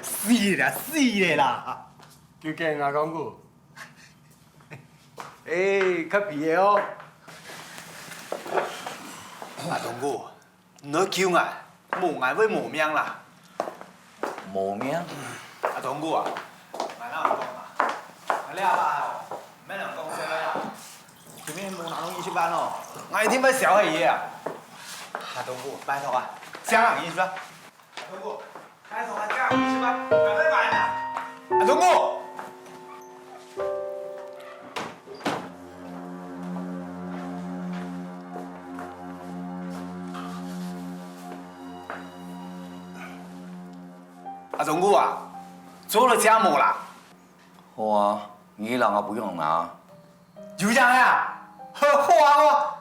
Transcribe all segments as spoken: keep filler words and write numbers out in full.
死了啦，死了啦！究竟阿公公，欸，較肥个哦。阿東哥，你愛救𠊎，無𠊎會無命啦。無命？阿東哥啊，𠊎摎你講啊，𠊎這下哦，毋免人講笑啦。今晡日無拿到二十萬哦，𠊎一定會燒忒佢啊！阿東哥，拜託啊，借𠊎二十萬！ 阿東哥，拜託啊，借𠊎二十萬，𠊎愛還啊！阿東哥！阿東哥啊，做得借無啦？好啊，你人也毋用拿。有影啊！好，好啊，好啊！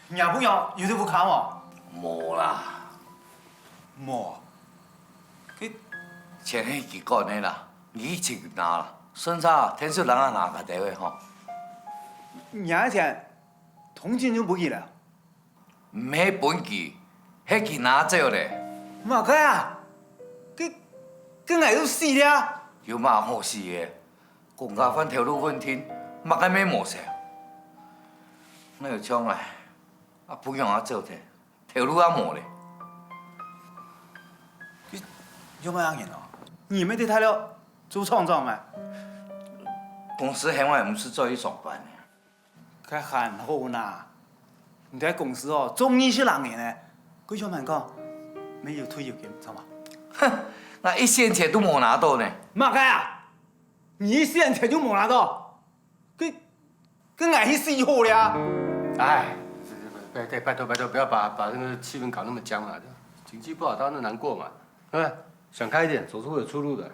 若餔娘有在屋下無？無啦。無？佢錢係佢管个啦，你自家拿啦，順續天數人也拿較多个吼。若个錢，通通就分佢了。毋係分佢，係佢拿走咧。麼个啊？佢，佢𠊎都死了。有麼好死个？ 公家飯頭路穩定，麼个乜無愁。哪有像𠊎，啊，餔娘也走忒，頭路也無咧。你仰般恁樣哦？你乜在大陸做廠長啊？公司喊𠊎毋使轉去上班呢。該還好啦，你在公司哦，做二十零年呢，該仰般講，乜有退休金，知無？哼，𠊎一仙錢都無拿到呢。麼个啊？ 你一仙錢就無拿到，該，該𠊎去死好了啊！哎，這，這，拜，拜託，拜託，不要把，把那個氣氛搞那麼僵了。經濟不好，大家都難過嘛，對不對？想開一點，總是會有出路的。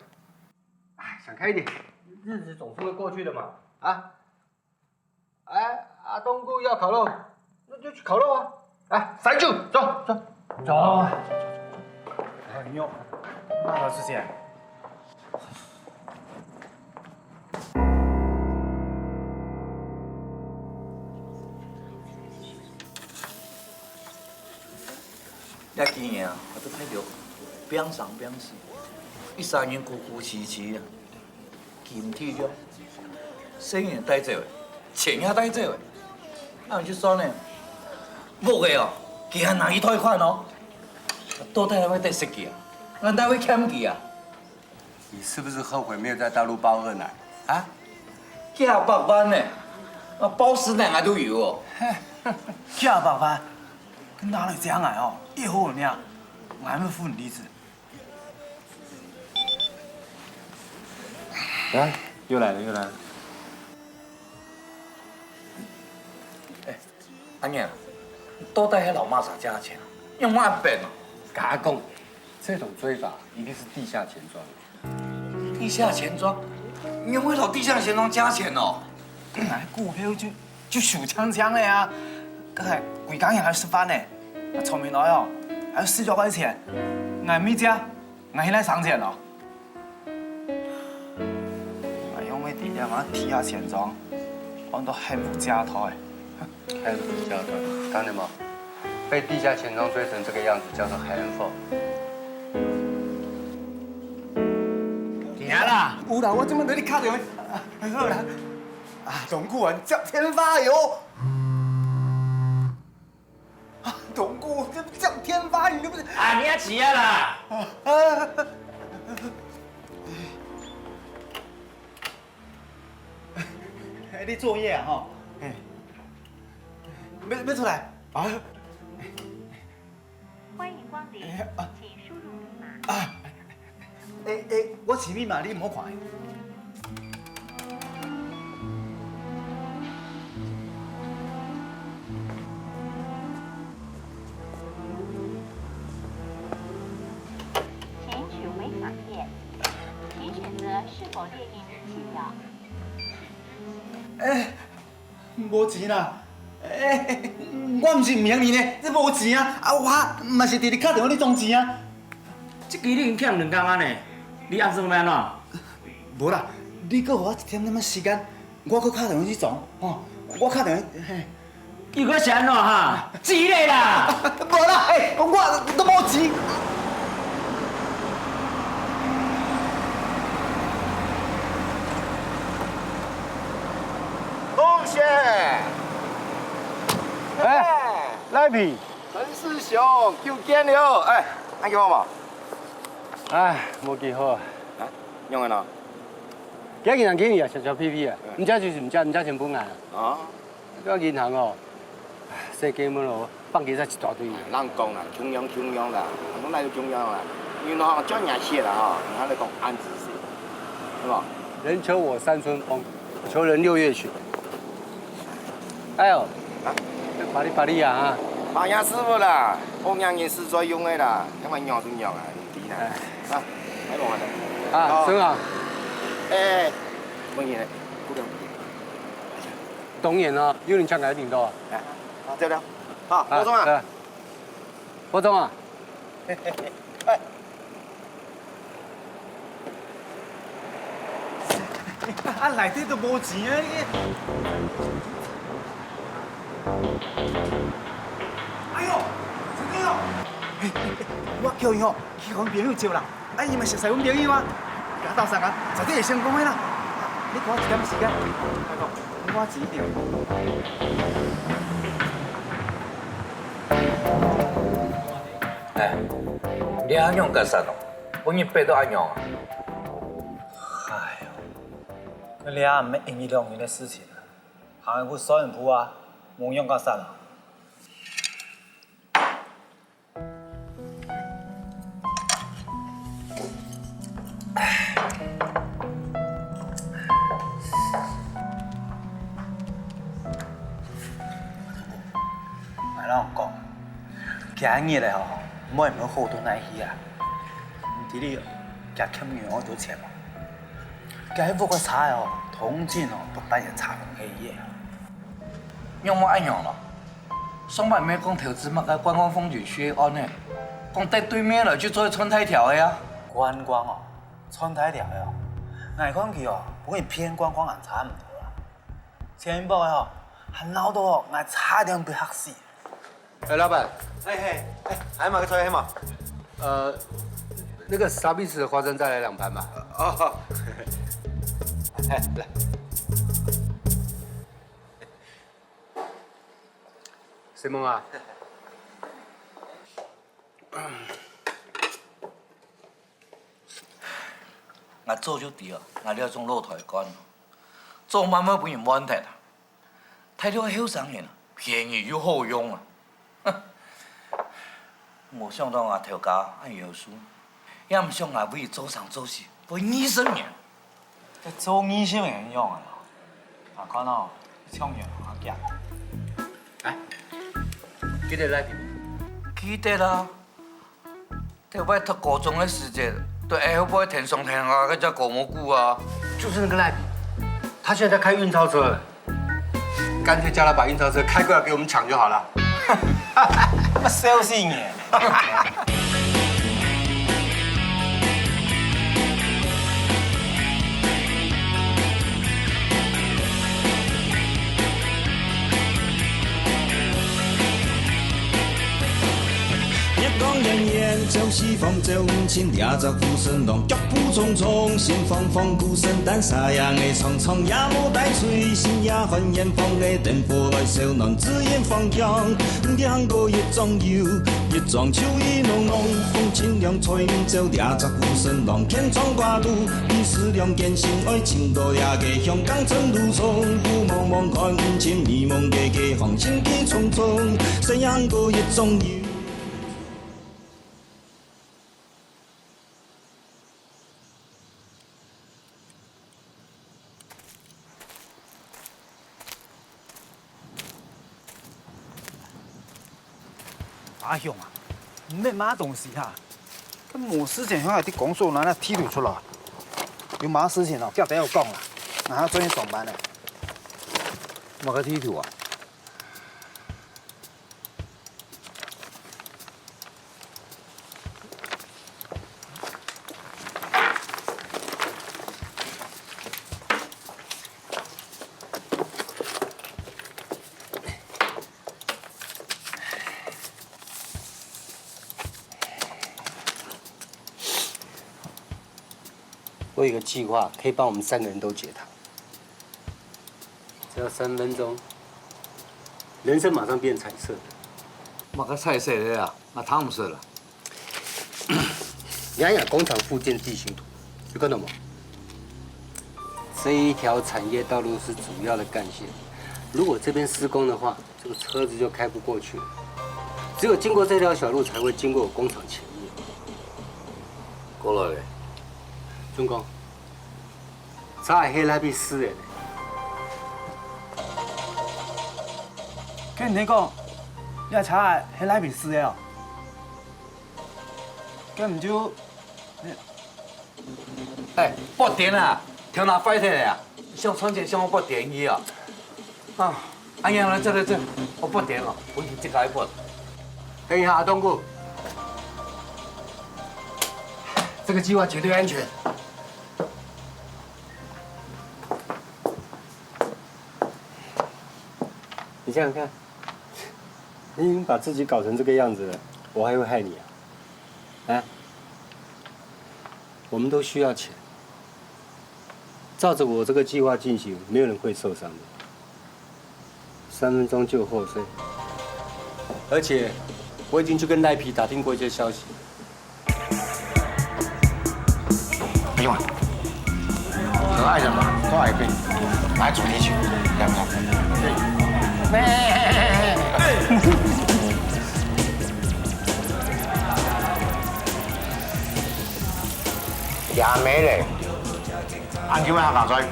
哎，想開一點，日子總是會過去的嘛，啊！ 哎，阿東哥要烤肉，那就去烤肉啊！來，三九，走，走，走。哎喲，那老師姐，這幾年啊，我都看到變生變死，一儕人孤孤栖栖啊。 金退了，生意帶走了，錢也帶走了，恁樣就算了。屋个哦，佢還拿去貸款哦，到底哪會得失佢啊？哪會欠佢啊？你是不是後悔沒有在大陸包二奶啊？幾百萬呢，啊，包十奶還都有哦。幾百萬，拿來借𠊎哦，以後呢，𠊎還會付你利息。 啊，又來了，又來了。哎，阿娘，你到底係摎麼儕借錢啊？仰會恁笨啊？𠊎講，這種追法一定是地下錢莊。地下錢莊？你仰會摎地下錢莊借錢哦？𠊎股票就，就輸淨淨个啊，該歸家人還食飯呢，𠊎賺毋來哦，還有四十塊錢，𠊎毋借。 𠊎現在生錢咯。𠊎仰會知這麼地下錢莊，安到幸福借貸。幸福借貸，看見無？被地下錢莊追成這個樣子，叫做幸福。行啦，有啦，我這馬來你敲電話。啊，好啦。啊，龍顧問接電話喲。 啊，龍顧，這接電話，你都不是。啊，你也急啊啦！啊，啊。哎，你作業啊，吼？嘿。沒，沒出來。啊。歡迎光臨，哎，啊。請輸入密碼。啊。 欸，欸，我是密碼，你毋好看。请取回卡片，请选择是否列印器条。欸， 無錢啦。欸，我毋是毋還你呢，這無錢啊！啊，我嘛是直直敲電話你總錢啊。這期你已經欠兩工啊呢，你按算欲按怎？無啦，你閣予我一點點仔時間，我閣敲電話去總，吼，我敲電話，嘿。你閣是按怎哈？之類啦！無啦，欸，我都無錢。你。陳世雄，久見了！哎，恁久好無？哎，無幾好啊。啊，仰般啊？今日人見你啊，笑笑屁屁啊，毋借就毋借，毋借錢分𠊎啊。啊？這銀行哦，唉，世界末日，放幾隻一大堆。人講啦，共樣共樣啦，人講哪有共樣啦？銀行叫人歇啦吼，你還在講恁仔細，係無？人求我三春風， 求人六月雪。哎呦，啊？這巴里巴里啊，哈。馬雅師傅啦，好仰人實在用个啦，仰般仰就仰啊，你知啦。哎。啊，還無完了。啊，哦。生啊。哎，問你呢，不了。當然啊，有人搶𠊎个領導啊。哎，好，走了。好，啊，郭總啊。對。郭總啊。哎。 啊，內底都無錢啊！哎喲，真个哦！嘿，嘿，嘿，我叫伊吼，去和朋友借啦。啊，伊嘛熟似阮朋友啊，加鬥相共，絕對會成功个啦。你給我一點時間，拜託，你給我錢一點。哎，你恁樣結煞哦？ 分人逼到恁樣啊？哎喲，這毋係一日兩日个事情啊，行一步算一步啊，無用較散啊。哎，𠊎摎你講，今日个吼，毋會毋會好到哪去啊？ 你知你佢欠人好多錢無？佢屋个車哦，通盡哦，都單人車同係个。仰會恁樣咯？上擺毋係講投資麼个觀光風景區个案呢？講對對面來就做得賺大條个啊！觀光哦，賺大條个哦！𠊎看佢哦，分人騙觀光還差毋多啊！前一擺哦，還鬧到哦，𠊎差點被嚇死。 哎，老闆。哎，嘿，哎，還有麼个菜係無？呃，那個沙比斯的花生再來兩盤吧。哦。哎，來。承蒙啊。 𠊎早就知哦，𠊎這種老台幹哦，早慢慢分人換忒啊。大陸个後生人啊，便宜又好用啊。哼，無想到𠊎頭家恁優秀，也毋想𠊎為佢做生做死，會二十年。該做二十年樣啊？𠊎看哦，像人行行行。哎，記得來聽。記得啊。 頭擺讀高中个時節，對愛好背天上天下个隻高毛菇啊。就是那個賴皮，他現在在開運鈔車了，乾脆叫他把運鈔車開過來給我們搶就好了。那笑死你！ 月光圓圓照四方，照毋盡這隻鬍鬚郎，腳步匆匆，心慌慌，孤身單煞影个長長，也無帶水，心也寒，遠方个燈火來燒暖，指引方向，行過一樁又一樁，秋意濃濃，風清涼，吹走這隻鬍鬚郎，牽腸掛肚。 一時兩件心愛尋到這个香港正路上，霧濛濛看毋清，迷濛个街巷，心機匆匆，夕陽過一樁又。 阿雄啊，你買麼東西哈？該無事情向𠊎在公司拿那地圖出來。有麼事情哦，叫等我講啦，𠊎還愛轉去上班呢。麼个地圖啊？ 我有個計劃可以幫我們三個人都解套，只要三分鐘，人生馬上變彩色。麼个菜色个啊？𠊎聽毋識啦。陽陽工廠附近地形圖，有看到無？這一條產業道路是主要的幹線，如果這邊施工的話，這個車子就開不過去了。只有經過這條小路，才會經過工廠前面。過來咧。春光，車係該片駛个呢。跟你講，這車係該片駛个哦。 該毋就，哎，發癲啊！頭腦壞忒了啊！想賺錢想發癲去啊！啊，恁樣來，走來走，𠊎發癲了，𠊎一定自家去發。等一下，阿東哥，這個計劃絕對安全。你想想看，你已經把自己搞成這個樣子了，我還會害你啊？ 啊，我們都需要錢。照著我這個計劃進行，沒有人會受傷的。三分鐘就後退。而且我已經去跟賴皮打聽過一些消息。不用了，可愛的嘛，可愛一遍，來主題曲，這樣看。也沒咧，恁久還下載，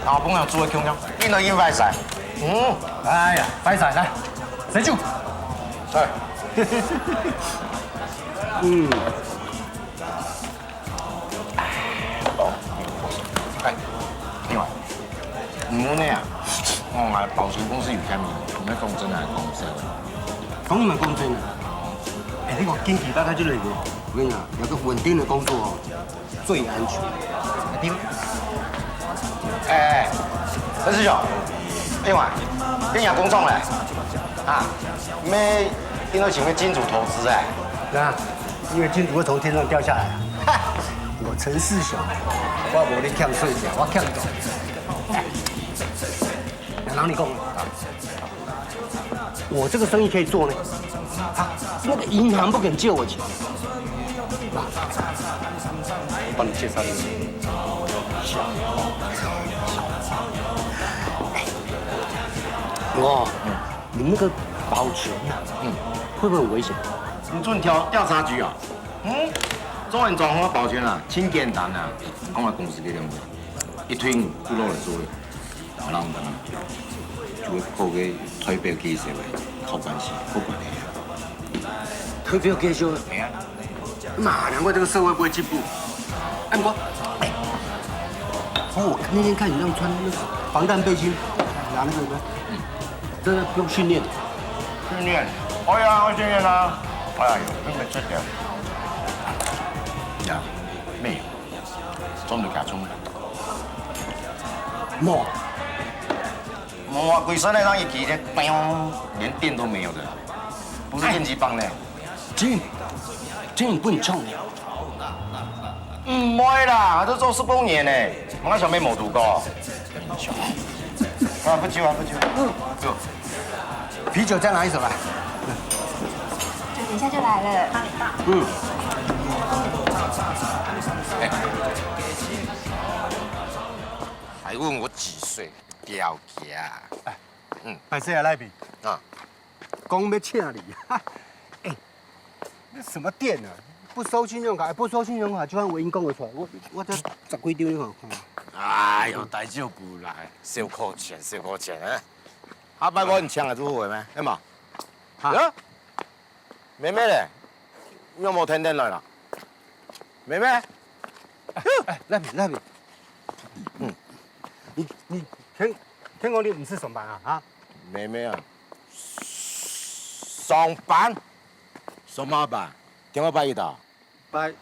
老朋友做个共樣，應該應該使。嗯，哎呀，歹勢，來，水酒。來。嗯。 哦，哎，另外，你們那樣，哦，來保全公司有下面，你們講真的還是講笑的？當然講真的。哎，你講經濟大概就那個，我跟你講，有個穩定的工作哦，最安全。對。哎，陳師兄，另外，跟你講工廠嘞，啊，沒聽到請問金主投資哎？那，因為金主會從天上掉下來啊。 我陳世雄，我無你欠稅錢，我欠賭。來，讓你講，我這個生意可以做呢。啊，那個銀行不肯借我錢。啊，幫你介紹一個。哦，你們那個保全啊，嗯，會不會很危險？你準調調查局啊？ 嗯，做人做好保全啊，盡簡單啊。講下公司个兩位，一對五就落來做个，然後人就會靠个代表介紹个，靠關係，靠關係啊。特別有介紹个。哎呀，嘛，難怪這個社會不會進步。哎，不過，哎，哦，我那天看你那樣穿那個防彈背心，拿那個，嗯，真的不用訓練。訓練？哎呀，要訓練啊！哎呀，有那個這點。 呀，沒有，裝得假充。無，無啊，鬼神來讓一提的，哎呦，連電都沒有的，不是電擊棒呢。真，真不能衝的。毋會啦，都做十多年呢，我想沒無讀過。啊，不久啊，不久。嗯，不久。 啤酒再拿一手來。酒等一下就來了。嗯。哎，還問我幾歲？不要緊啊。嗯。歹勢啊，賴皮。啊。講要請你。哎，那什麼店啊？不收信用卡，哎，不收信用卡，就算我已經講得出來，我，我這十幾張你看，看。哎喲，大丈夫啦，小可錢，小可錢啊。 下擺無你請來做伙咩？係嘛？哈？呀？妹妹咧？你有無天天來啦？妹妹？哎，賴皮，賴皮。嗯。你，你，聽，聽講你毋使上班啊？哈？妹妹啊，上班？上麼班？頂禮拜一到。 拜，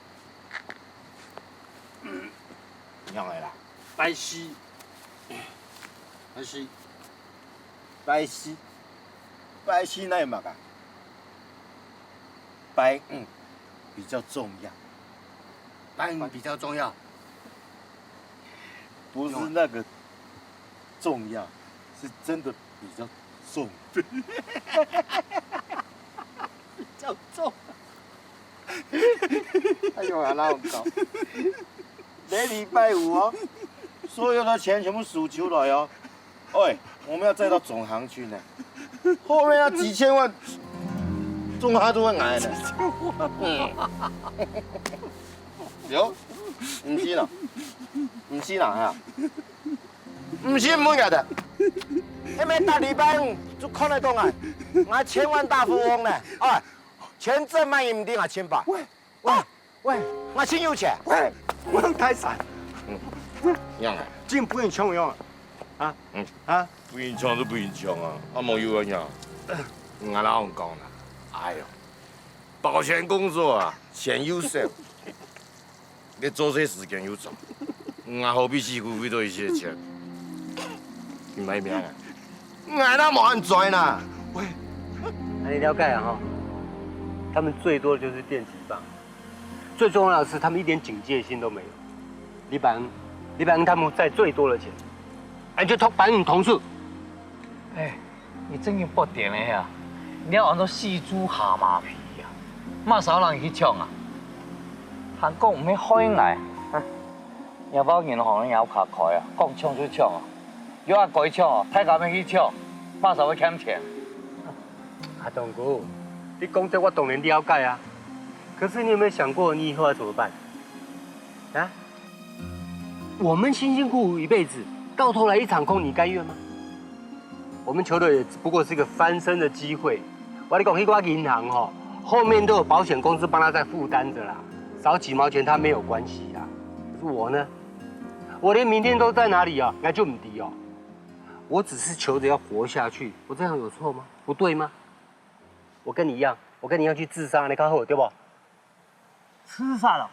仰仔啦？拜四，拜四，拜四，拜四哪有麼个？拜五比較重要。拜五比較重要。不是那個重要，是真的比較重。要做。哎呦，啊，哪有搞？每禮拜五哦，所有的錢全部數出來哦。喂，我們要載到總行去呢，後面那幾千萬，總行都會來的。嗯，有，毋信哦，毋信啊哈？毋信問佢的，因為大禮拜五就看得到啊，𠊎千萬大富翁呢，哎。 錢賺滿也毋知𠊎千八。喂，喂，喂，𠊎真有錢。喂，我用大山。嗯，樣啊。真分人搶樣啊？啊？嗯。啊？分人搶就分人搶啊，啊，無有啊樣。𠊎摎你講啦，哎喲，保全工作啊，錢又少， 你做事時間又長，𠊎何必辛苦為著一息錢？你賣命啊？𠊎哪無恁衰呢？喂，啊，你了解啊吼？他們最多的就是電擊棒，最重要的是他們一點警戒心都沒有。你把，你把他們載最多的錢，哎，就託白你同事。哎， 你正經發癲了呀！你愛安到死豬下馬皮呀！麼儕人去搶啊？還講毋係害𠊎，哼！若包銀行也有較開啊，講搶就搶啊！有恁該搶哦，大家愛去搶，麼儕會欠錢？阿東哥，你講這我當然了解啊，可是你有沒有想過你以後要怎麼辦？啊？ 我們辛辛苦苦一輩子，到頭來一場空，你甘願嗎？我們求的也只不過是一個翻身的機會。我跟你講，那個銀行吼，後面都有保險公司幫他在負擔著啦，少幾毛錢他沒有關係啦。可是我呢，我連明天都在哪裡啊，那就毋知哦。我只是求著要活下去，我這樣有錯嗎？不對嗎？我跟你一樣，我跟你一樣去自殺，你看好對不？自殺了？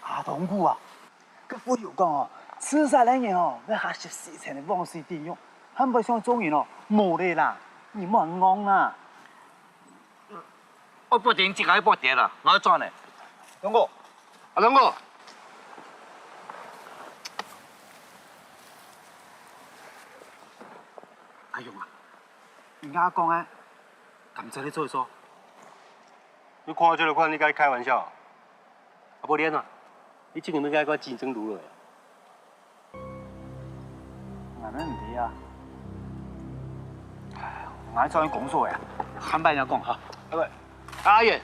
阿東牯啊，該會友講哦，自殺个人哦，愛下十四層个黃水地獄，還毋會想做人哦，無咧啦，你莫戇啦。我不停，這個不跌了，我要轉了。東牯，阿東牯，阿勇啊，你剛剛講个，敢真个做得做？ 你看這个款，你佮佢開玩笑？啊，無然啊，你這个物件愛競爭如何啊？𠊎乜毋知啊。哎，𠊎愛轉去公所啊，下擺再講哈。啊，喂，阿燕。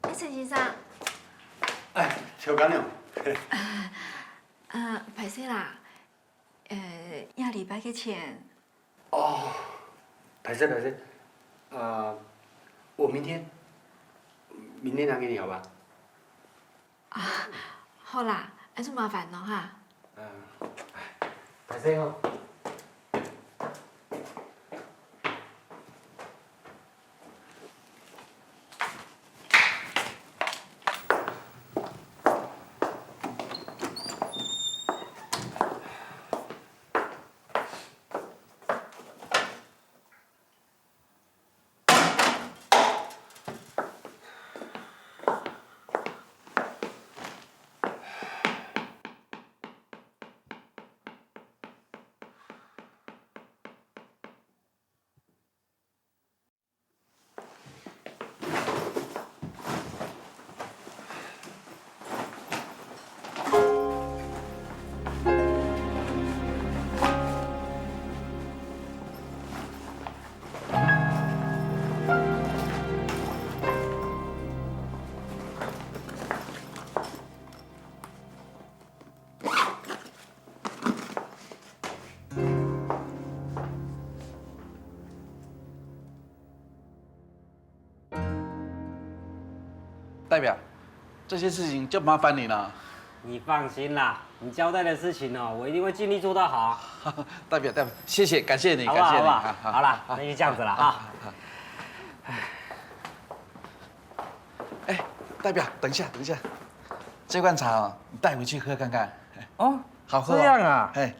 哎，陳先生。哎，邱家娘。呃，歹勢啦，呃，這禮拜个錢。哦，歹勢，歹勢，呃，我明天，明天拿給你好吧？啊，好啦，恁樣麻煩你哈。呃，歹勢哦。 代表，這些事情就麻煩你了。你放心啦，你交代的事情哦，我一定會盡力做到好。代表，代表，謝謝，感謝你，好不好？感謝你，好不好？好，好，好啦，好，那就這樣子了哈。好，好，好。代表，等一下，等一下，这罐茶哦，你带回去喝看看。哦，好喝哦。这样啊。嘿。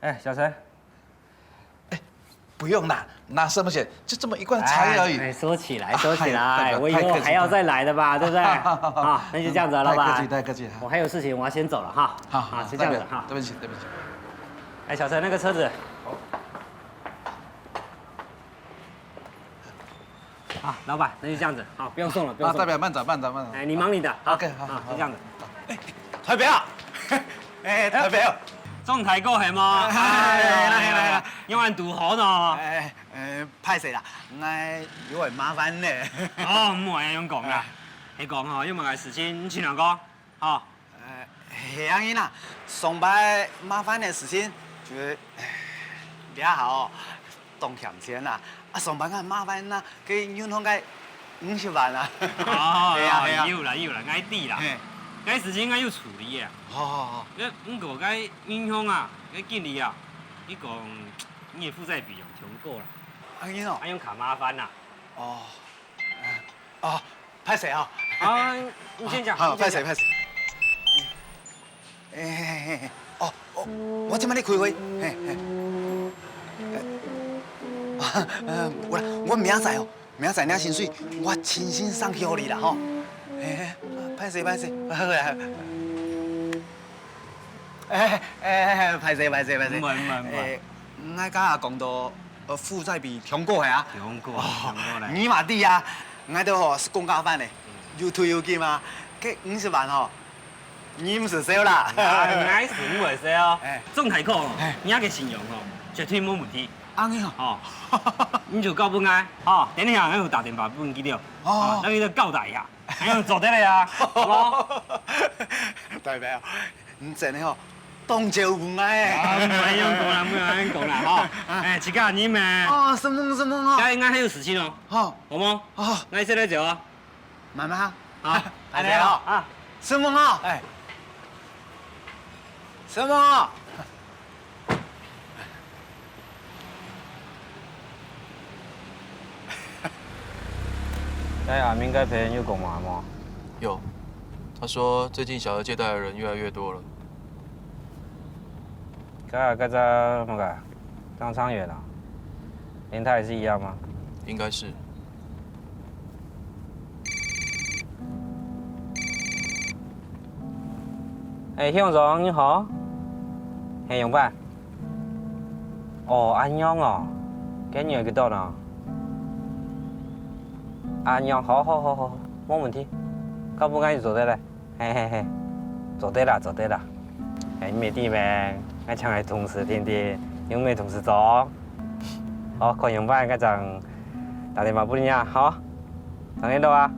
哎，小陈。哎，不用啦，拿什么钱？就这么一罐茶而已。哎，哎，收起来，收起来，哎，代表，我以后还要再来的吧，对不对？啊，那就这样子了吧。太客气，太客气。我还有事情，我要先走了哈。好，好，啊，就这样子哈。对不起，对不起。哎，小陈，那个车子。 啊，老板，那就这样子，好，不用送了，不用送了。啊，代表慢走，慢走，慢走。哎，你忙你的，好，OK，好，好，好，就这样子。哎，台北啊，哎，台北啊，中台过系吗？哎，来来来，用俺堵好呢。哎，呃，歹势啦，𠊎有点麻烦呢。哦，毋好恁樣講啦，你講吼，有麼个事情，你盡量講，吼。呃，係恁樣啦，上擺麻煩个事情，就係，哎，這下哦， 當欠錢啊！啊，上擺啊，麻煩啊，該銀行个五十萬啊。哦，係啊，係啊。有啦，有啦，𠊎知啦。嘿。該事情𠊎有處理啊。好，好，好。該毋過該銀行啊，該經理啊，佢講你个負債比哦，忒高啦。恁樣哦。恁樣較麻煩啦。哦。 哦，歹勢哦。啊，你先講，好，你先講。歹勢，歹勢。哎，哎，哎，哎，哦，哦，我這擺來開會，嘿，嘿。呃，呃，有啦，我明仔載哦，明仔載領薪水，我親身送去予你啦，吼。嘿，嘿，啊，歹勢，歹勢，好啦。 哎，哎，哎，歹勢，歹勢，歹勢。毋會，毋會，毋會。哎，𠊎頭下講到，呃，負債比忒高係啊？忒高，哦，忒高咧。你嘛知啊，𠊎兜吼係公家班个，有退休金啊，該五十萬吼，你毋使收啦。啊，𠊎係毋會收哦。哎。總大哥吼，哎。你个信用吼，絕對無問題。恁樣哦。哦，你就交分𠊎，吼，等一下𠊎有打電話分佢兜，哦。哦，讓佢兜交代一下，恁樣做得了啊，好無？代表， 你真个吼，當照顧𠊎欸。啊，毋好恁樣講啦，毋好恁樣講啦，吼。哎，自家人咩？哦，承蒙，承蒙哦。該𠊎還有事情哦。好。好無？哦。𠊎先來走啊。慢慢啊。好，恁樣哦。啊。承蒙哦。哎。承蒙哦。 該阿明个朋友講麼个無？有，他說最近小額借貸的人越來越多了。該該隻麼个，張昌遠啊，連他也是一樣嗎？應該是。 哎，鄉長你好。嘿，永拜。哦，恁樣哦，該你愛幾多呢？恁樣，好好好好，無問題。交分𠊎就做得了。嘿嘿嘿，做得啦，做得啦。哎，你毋知咩？𠊎請个同事定定，有名同事做。好，看樣般𠊎正打電話分你啊，好。 等你等啊。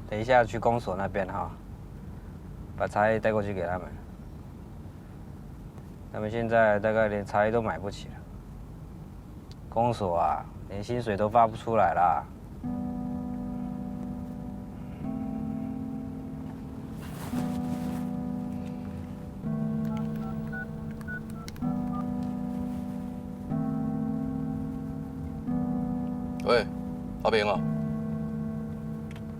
等一下去公所那邊哈，把茶葉帶過去給他們。他們現在大概連茶葉都買不起了。 公所啊，連薪水都發不出來啦。喂，阿平啊，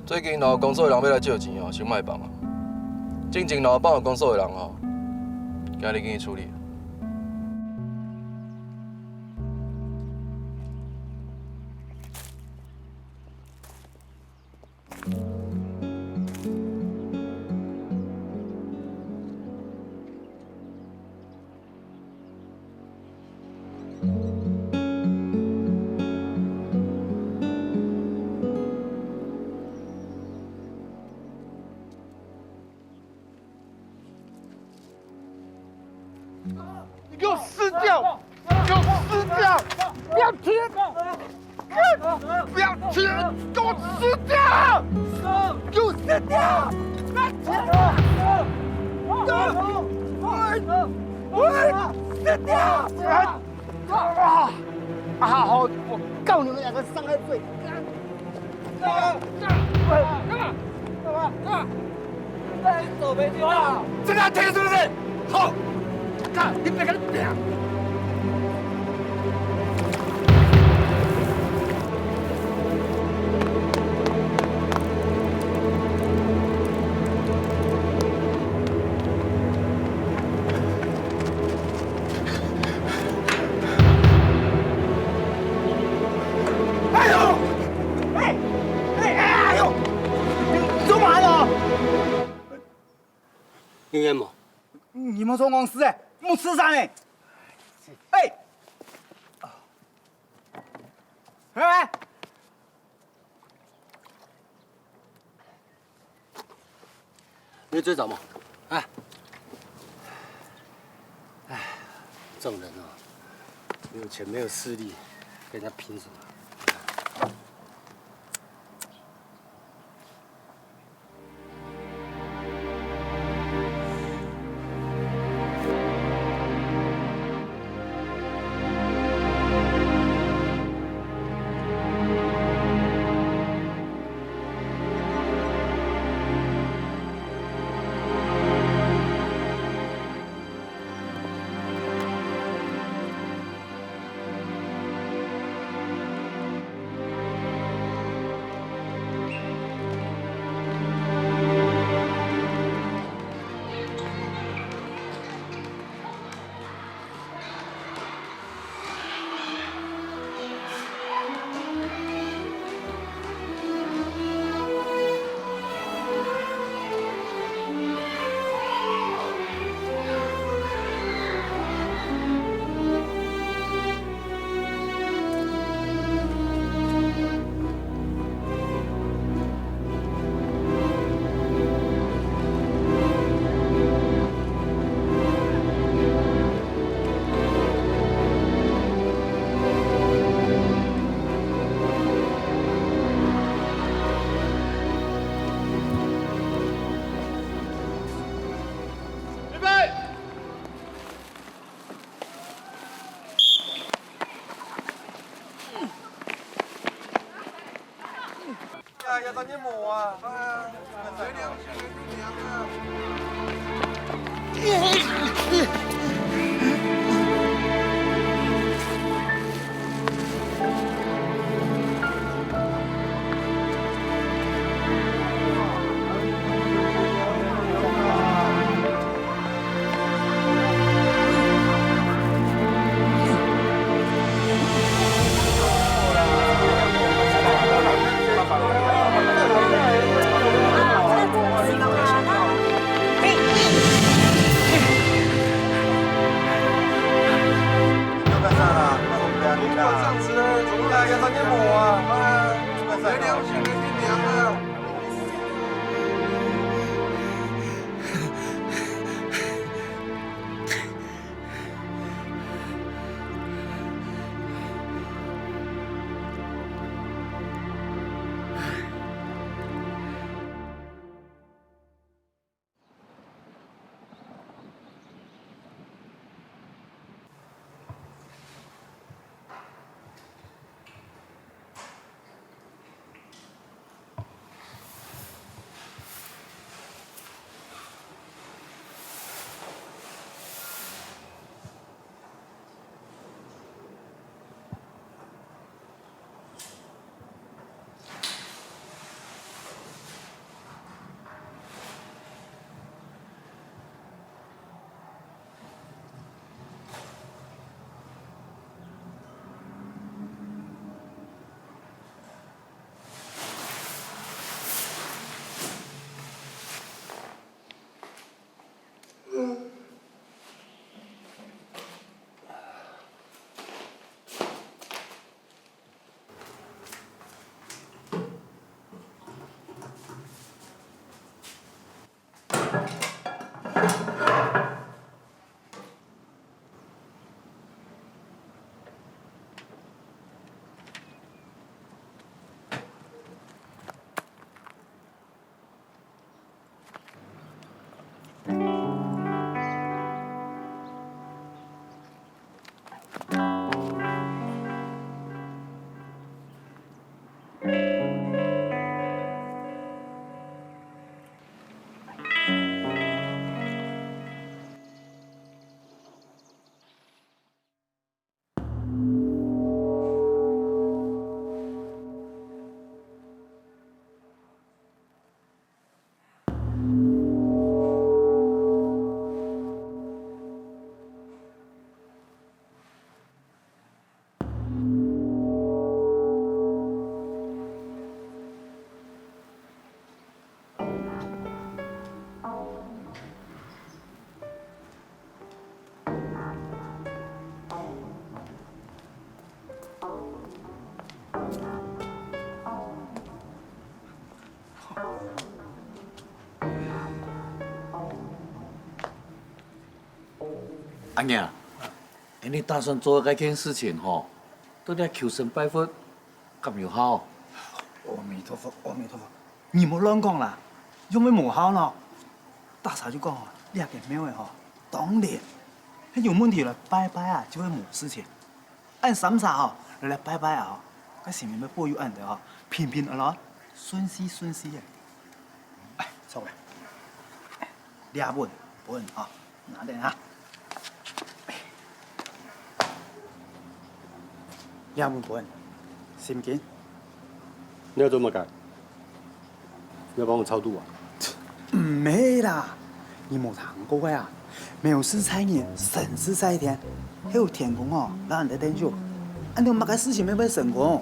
最近哦，公所个人欲來借錢哦，想賣房啊。進前哦，幫我公所个人哦，今日緊去處理。 你给我撕掉！你给我撕掉！不要停！不要停！给我撕掉！给我撕掉！不要停！给我，我，我撕掉！啊！啊！好，我告你们两个伤害罪。干嘛？干嘛？干嘛？干嘛？干嘛？走没地方。这个要停是不是？好。你別跟你拚！哎呦！哎，哎，哎，哎呦！你做麼个哦？有煙無？你莫做戇事哎，莫自殺哎！哎！哎！ 你有醉着嗎？啊？唉，这种人啊，没有钱没有势力，跟人家拼什么？预备！阿娘，你打算做个該件事情吼，到底求神拜佛，敢有效？阿彌陀佛，阿彌陀佛，你莫亂講啦，仰會無效呢？大儕就講吼，這間廟仔吼，當靈，係有問題來拜拜啊，就會無事情。 恁三儕吼，來來拜拜啊吼，該神明會保佑恁仔吼，平平安安，順序順序个。哎，著了，這本分你吼，拿等啊。這本分你，心經。你要做麼个？ 你要幫我超度啊？毋係啦，你無聽過个啊？廟事在人，神事在天，係有天公哦，摎人在𢯭手，恁樣麼个事情乜會成功？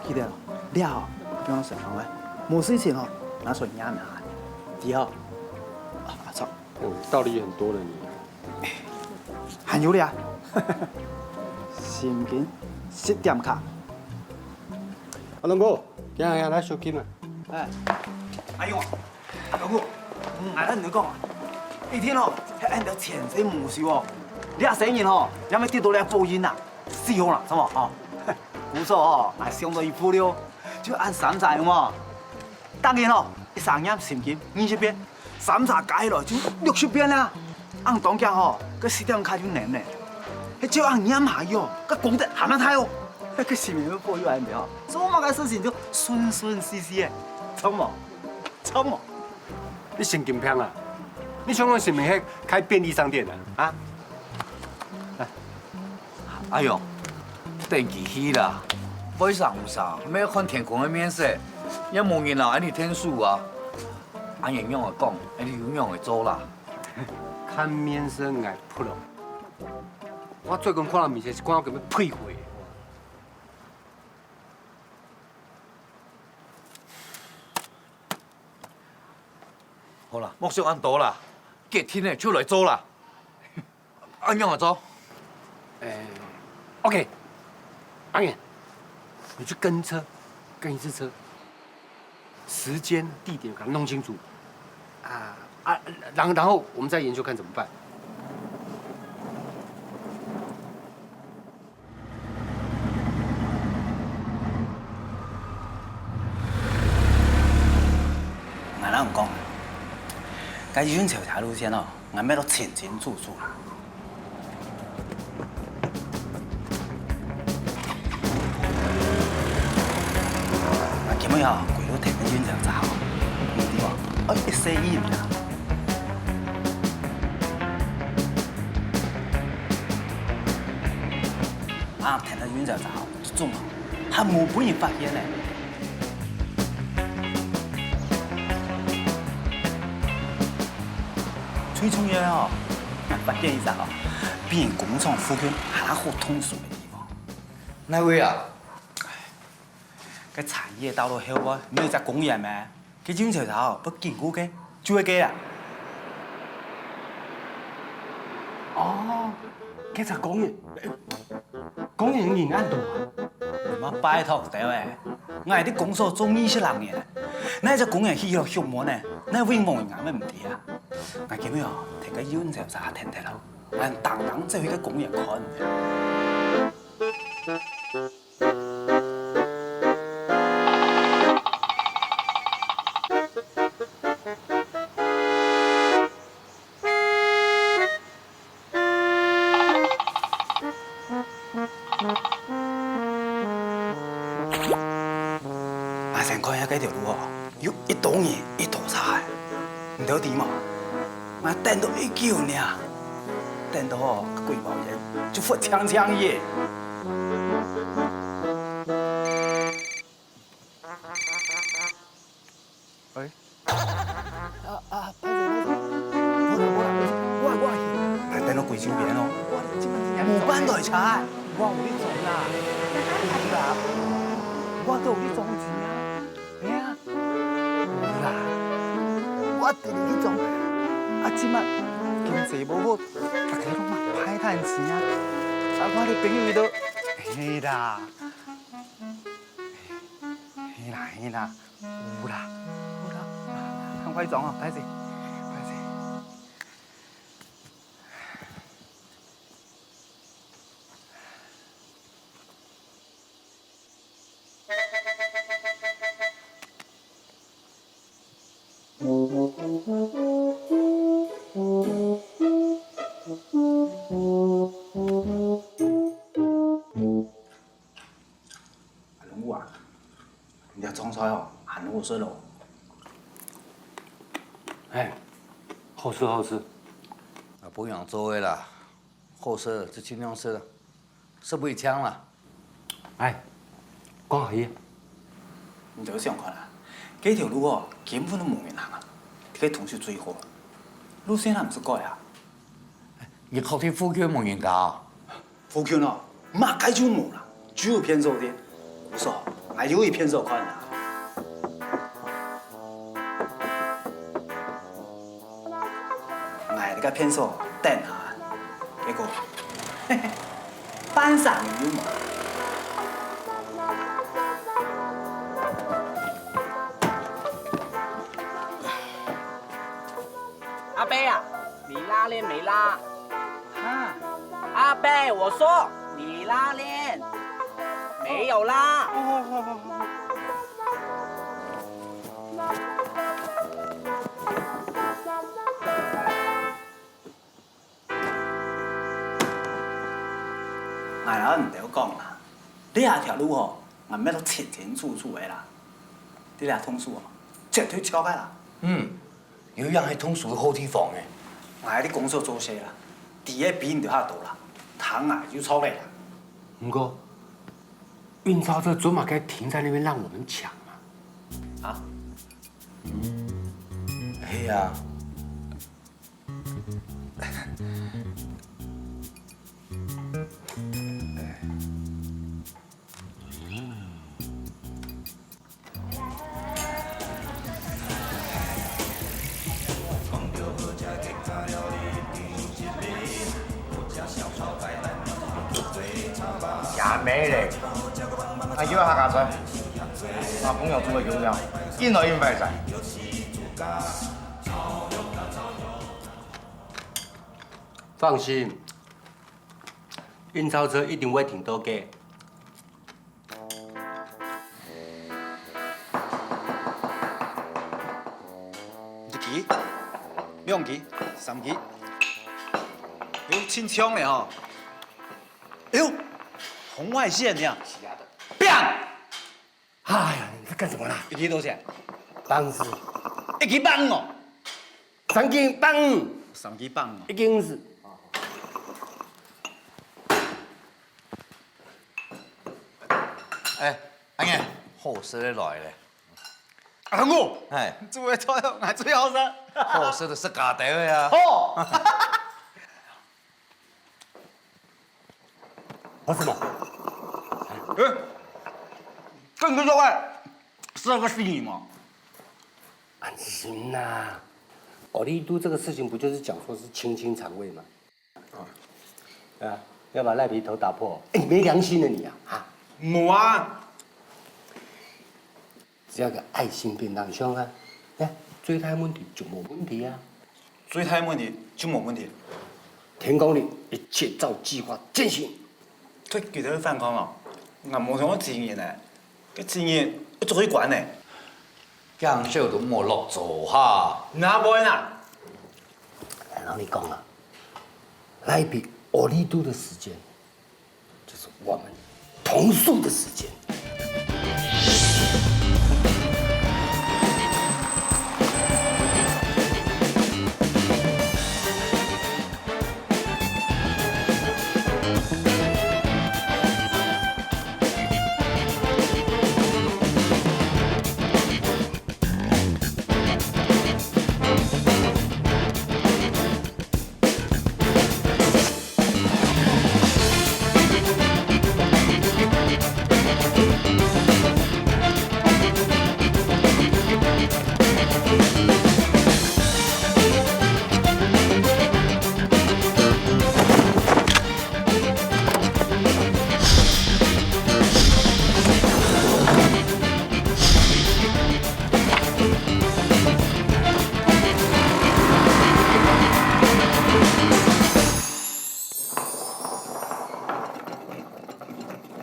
記得哦，了哦，不用神通个，無事情哦，拿出來念一下，知哦？啊，著。哦，道理很多了你。還有咧，心經十點卡。阿龍哥，行行來收金啊！ 哎，阿勇啊，阿龍哥，𠊎摎你講啊，一定哦，係恁樣前世無修哦，這生人哦，也會得到這報應啊，死好啦，知無？哦，故所哦，𠊎想到一步了，就恁三儕有無？逐日哦，一儕念心經二十遍，三儕加起來就六十遍啦。 恁當遽吼，該十點卡就零咧。係照恁念下去哦，該功德還較大哦。該神明會保佑恁樣哦，做麼个事情就順順序序个，著無？著無？你神經病啊！你想講神明係開便利商店啊？啊？阿勇，等佢去啦，為啥毋啥，乜愛看天公个面色，也無人啊，恁樣𢯭手啊。阿英仰仔講，恁樣又仰仔做啦。 看面色𠊎仆咯。我最近看到面色是看到根本屁血。好啦，莫想恁多啦，決定了就來做啦。 恁樣啊，做？誒，OK，阿燕，你去跟車，跟一次車，時間、地點給他弄清楚。啊，啊，然，然後我們再研究看怎麼辦。𠊎摎你講，該運钞車路線哦， 𠊎乜都清清楚楚啦。𠊎今晡日哦，歸路跈等運钞車哦，目的哦，愛一世人啊。啊，跈等運钞車哦，就中啊，還無分人發現呢。 最重要哦，𠊎發現一隻哦，比人工廠附近還較好通風个地方。哪位啊？該茶葉到了後背，毋係有隻公園咩？該運钞車哦，愛經過个，就係該啊。哦，該隻公園， 公園人恁多啊？你莫拜託兜仔，𠊎在公所做二十零年，哪隻公園起了畜牧呢？哪位無人𠊎乜毋知啊？𠊎今晡日哦，跈該運钞車跈跈咯，𠊎當當走去該公園看。 𠊎先看一下該條路哦，有一兜人，一兜車仔，你兜知無？𠊎等到已久呢，等到哦，該幾包煙就發青青去。哎， 啊，啊，歹勢，歹勢。無啦，無啦，我，我去。𠊎等到歸手邊哦。我這馬無半台車。我有你裝啦。有啦，我都有你裝有錢啊。嘿啊。有啦，我替你去裝。啊，這馬經濟無好，大家攏嘛歹趁錢啊。啊，我的朋友伊都，嘿啦。 嘿啦，嘿啦，有啦，好啦，通快裝哦，歹勢，歹勢。阿龍武啊，你个種菜哦，還好食咯。哎，好食好食。啊，本人做个啦，好食就盡量食啦，食毋會嗆啦。哎，講下去。你就想看啊，這條路哦，根本都無人行啊，這个通訊最好啊，路線還毋識改啊？你確定附近無人家啊？ 附近哦，麼个就無啦，就有便所店。毋錯，𠊎就去便所看啊。𠊎這个便所等下，結果，嘿嘿，半晌人又無。阿伯啊，你拉鍊沒拉？ 啊，阿伯，我說你拉鍊沒有啦？𠊎摎你兜講啦，這條路吼，𠊎搣到清清楚楚个啦，這條通訊吼，絕對著个啦。嗯， 有樣係通訊个好地方欸。𠊎在工作做事啦，知个比你兜較多啦，聽𠊎就著个啦。毋過，運钞車做麼个停在那邊讓我們搶啊？啊？係啊。 也沒咧，啊，又客家菜，啊，朋友做个油條，緊來緊快哉。放心，運钞車一定會停到个。 一支、兩支、三支。哎喲，真像咧吼！哎喲，紅外線呀！biang！哎呀，你在幹什麼啦？一支多少錢？八十。一支八十哦。三支八十。三支八十哦。一支五十。哎，阿英，好食个來咧。 阿龍哥，哎，做个菜哦，𠊎最好食。好食就食加兜个啊。好。好食無？嗯，跟你說哎，十二个細人嘛。安心啦，奧利都這個事情不就是講說是清清腸胃嗎？ 啊，要把賴皮頭打破，哎，沒良心的你啊，啊！無啊！只要個愛心便當箱啊，哎，最大問題就無問題啊。最大問題就無問題。天公你一切照計劃進行。佢佢兜反抗哦，𠊎無想到情人呢，該情人要捉去關呢。 驚笑都莫落座哈。哪會啦？𠊎摎你講啊，賴皮奧利都的時間，就是我們同宿的時間。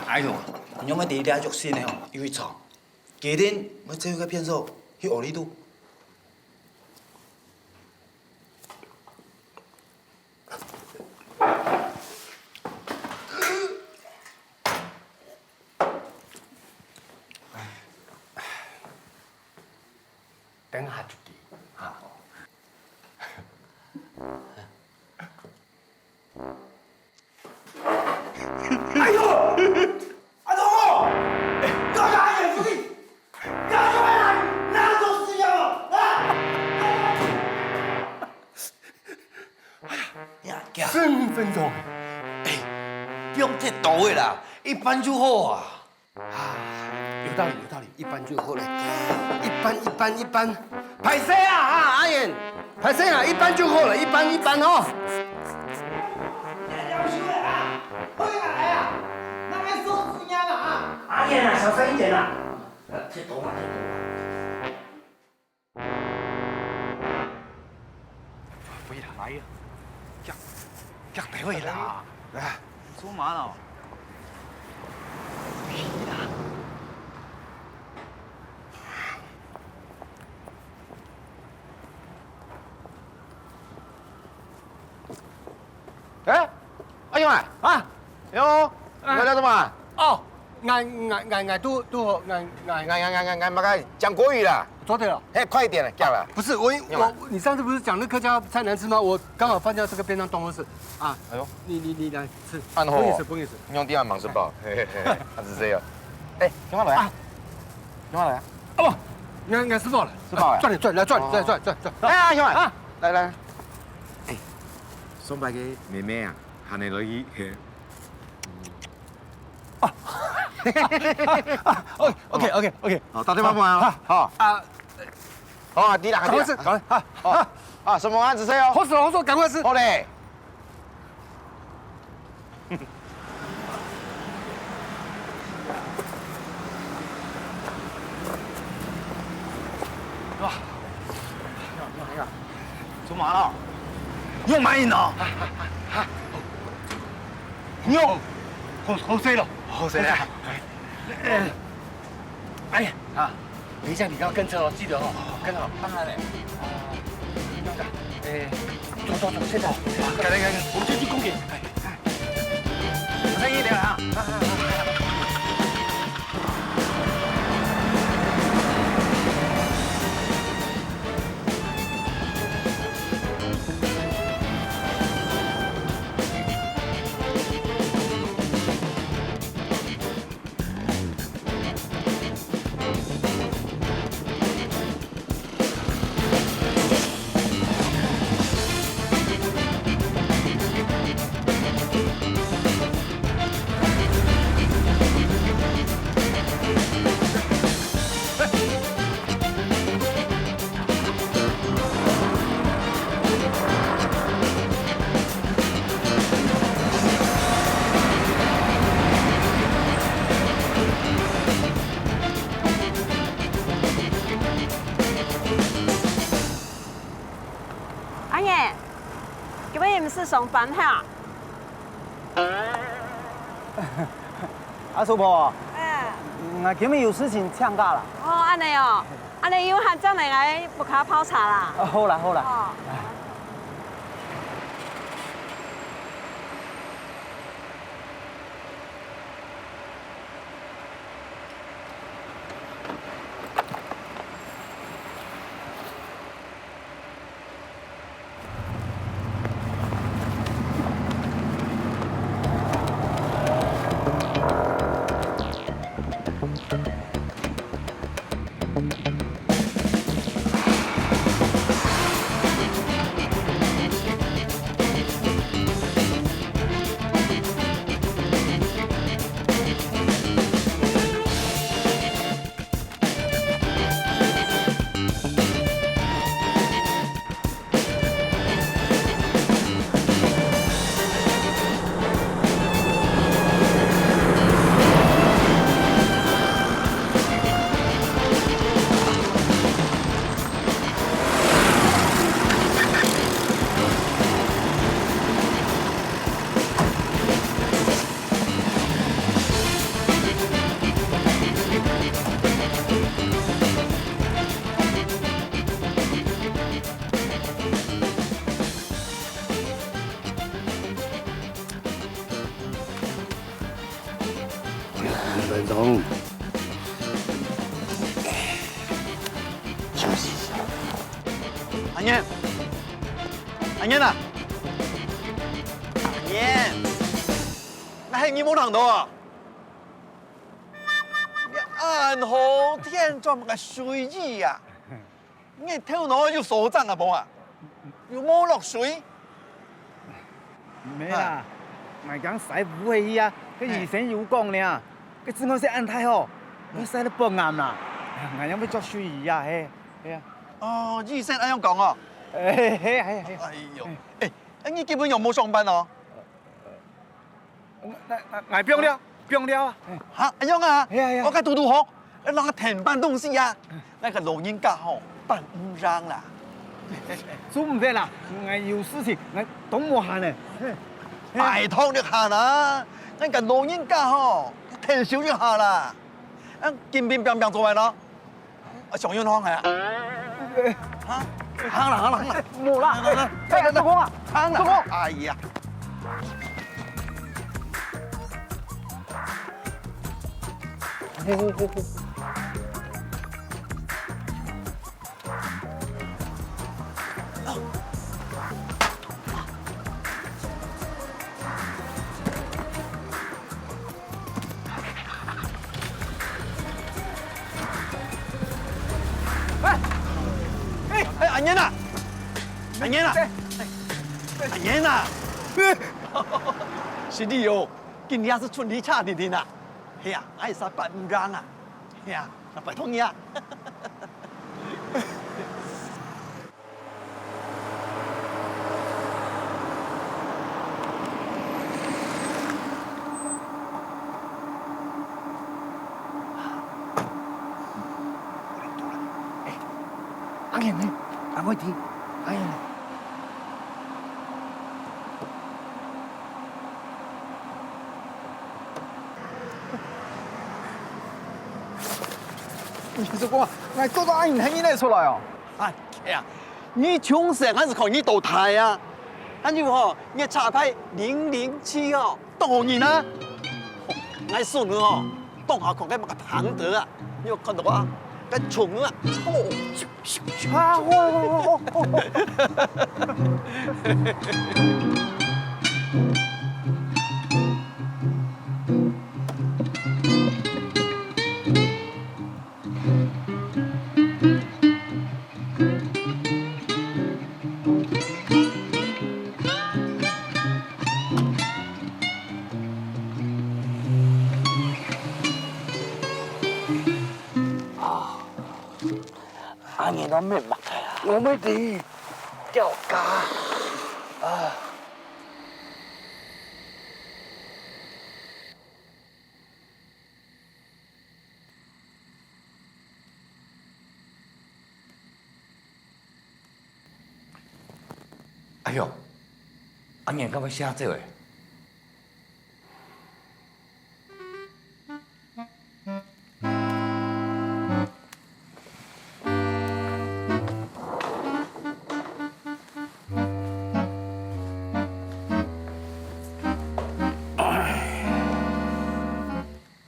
哎喲，你仰會知這約信个吼，有一場，佢一定會走去該便所，去奧利都。等下就去。啊，好。哎呦，阿忠，搞啥嘢出去？搞什么啦？哪有这种事情啊？啊！哎呀，十分钟。哎，不用太多的啦，一般就好啊。 啊，有道理，有道理，一般就好咧。一般，一般，一般。歹勢啊，啊，阿燕，歹勢啊，一般就好了，一般，一般哦。阿燕啊，小聲一點啊。呃，太多了，太多了。 不要来呀，讲，讲不会啦。哎，做嘛呢？不要啦。哎，阿勇啊，啊，哟，你在做什么？哦， 俺俺俺俺都都好，俺俺俺俺俺俺俺，讲国语啦。做对了。嘿，快一点了，讲了。不是我我你上次不是讲那客家菜难吃吗？我刚好放在这个便当中，是啊。哎呦，你你你来吃，按吼，不好意思不好意思，兄弟啊，忙吃饱，嘿嘿嘿，他是这样。哎，兄弟来啊，兄弟来啊，哦，俺俺吃饱了，吃饱了，转点转来转转转转转，哎，兄弟啊，来来，哎，上班个妹妹啊，喊你落去。 OK OK OK，好，打电话过来啊，好啊，好啊，你来，赶快吃，赶快啊，好啊，什么案子谁哦？好吃了，好吃了，赶快吃。好嘞。哇，你好，你好，你好，做嘛了？你有买饮哦？你有，好好势了，好势了。哎，哎呀啊，等一下你要跟车哦，记得哦，跟好。当然嘞。哎，走走走，现在。赶紧赶紧，我们就去公园。哎哎，我先一点啊。阿燕，今日毋使上班哈？阿叔婆，哎，𠊎今日有事情請假啦。哦，恁樣哦，恁樣有閒正來𠊎屋下泡茶啦。啊，好啦好啦。哦。 五分钟。休息一下。燕，阿燕啊，阿燕，𠊎喊你無聽到啊？你恁好天做麼个睡意啊？你頭腦有所長啊無啊？有無落水？ 毋係啦，𠊎驚曬烏起去啊，該醫生有講呢，該紫外線恁大吼，會曬到半暗啦。哎呀，𠊎仰會著睡衣啊，嘿，嘿啊。哦，醫生恁樣講哦。哎，嘿，嘿，嘿。哎喲，哎，哎，你今晡日有無上班哦？𠊎，𠊎，𠊎放尞，放尞啊。哈，恁樣啊？係啊，係啊。𠊎該堵堵好，愛讓佢添搬東西啊。該个老人家吼，搬毋上啦。做毋得啦，𠊎有事情，𠊎當無閒呢。拜託你下啦，該个老人家吼，𢯭手一下啦。啊，今晡日拚拚做完咯。 啊，上運行啊？哈？行啦，行啦，行啦。無啦。來，來，來，哎呀，做工啊，行啦。做工。哎呀。哎，哎，阿燕啊，阿燕啊，阿燕啊，是你哦，今日係出去車定定啊？係啊，𠊎係搬毋上啊，係啊，拜託你啊。 阿英呢？阿英呢？ 你係講，𠊎做到恁遠，你還出來哦？哎呀，你從細還係看你到大啊！還有吼，你車牌零零七哦，當好認啊！𠊎孫女哦，當下看該麼个彭德啊，你有看到啊？該銃啊，哦！ 啊，哦，哦，哦，哦。啊。 阿英，你愛麼个啊？𠊎毋知，吊嘎。啊。哎喲，阿英，敢會瀉走欸？ 啊，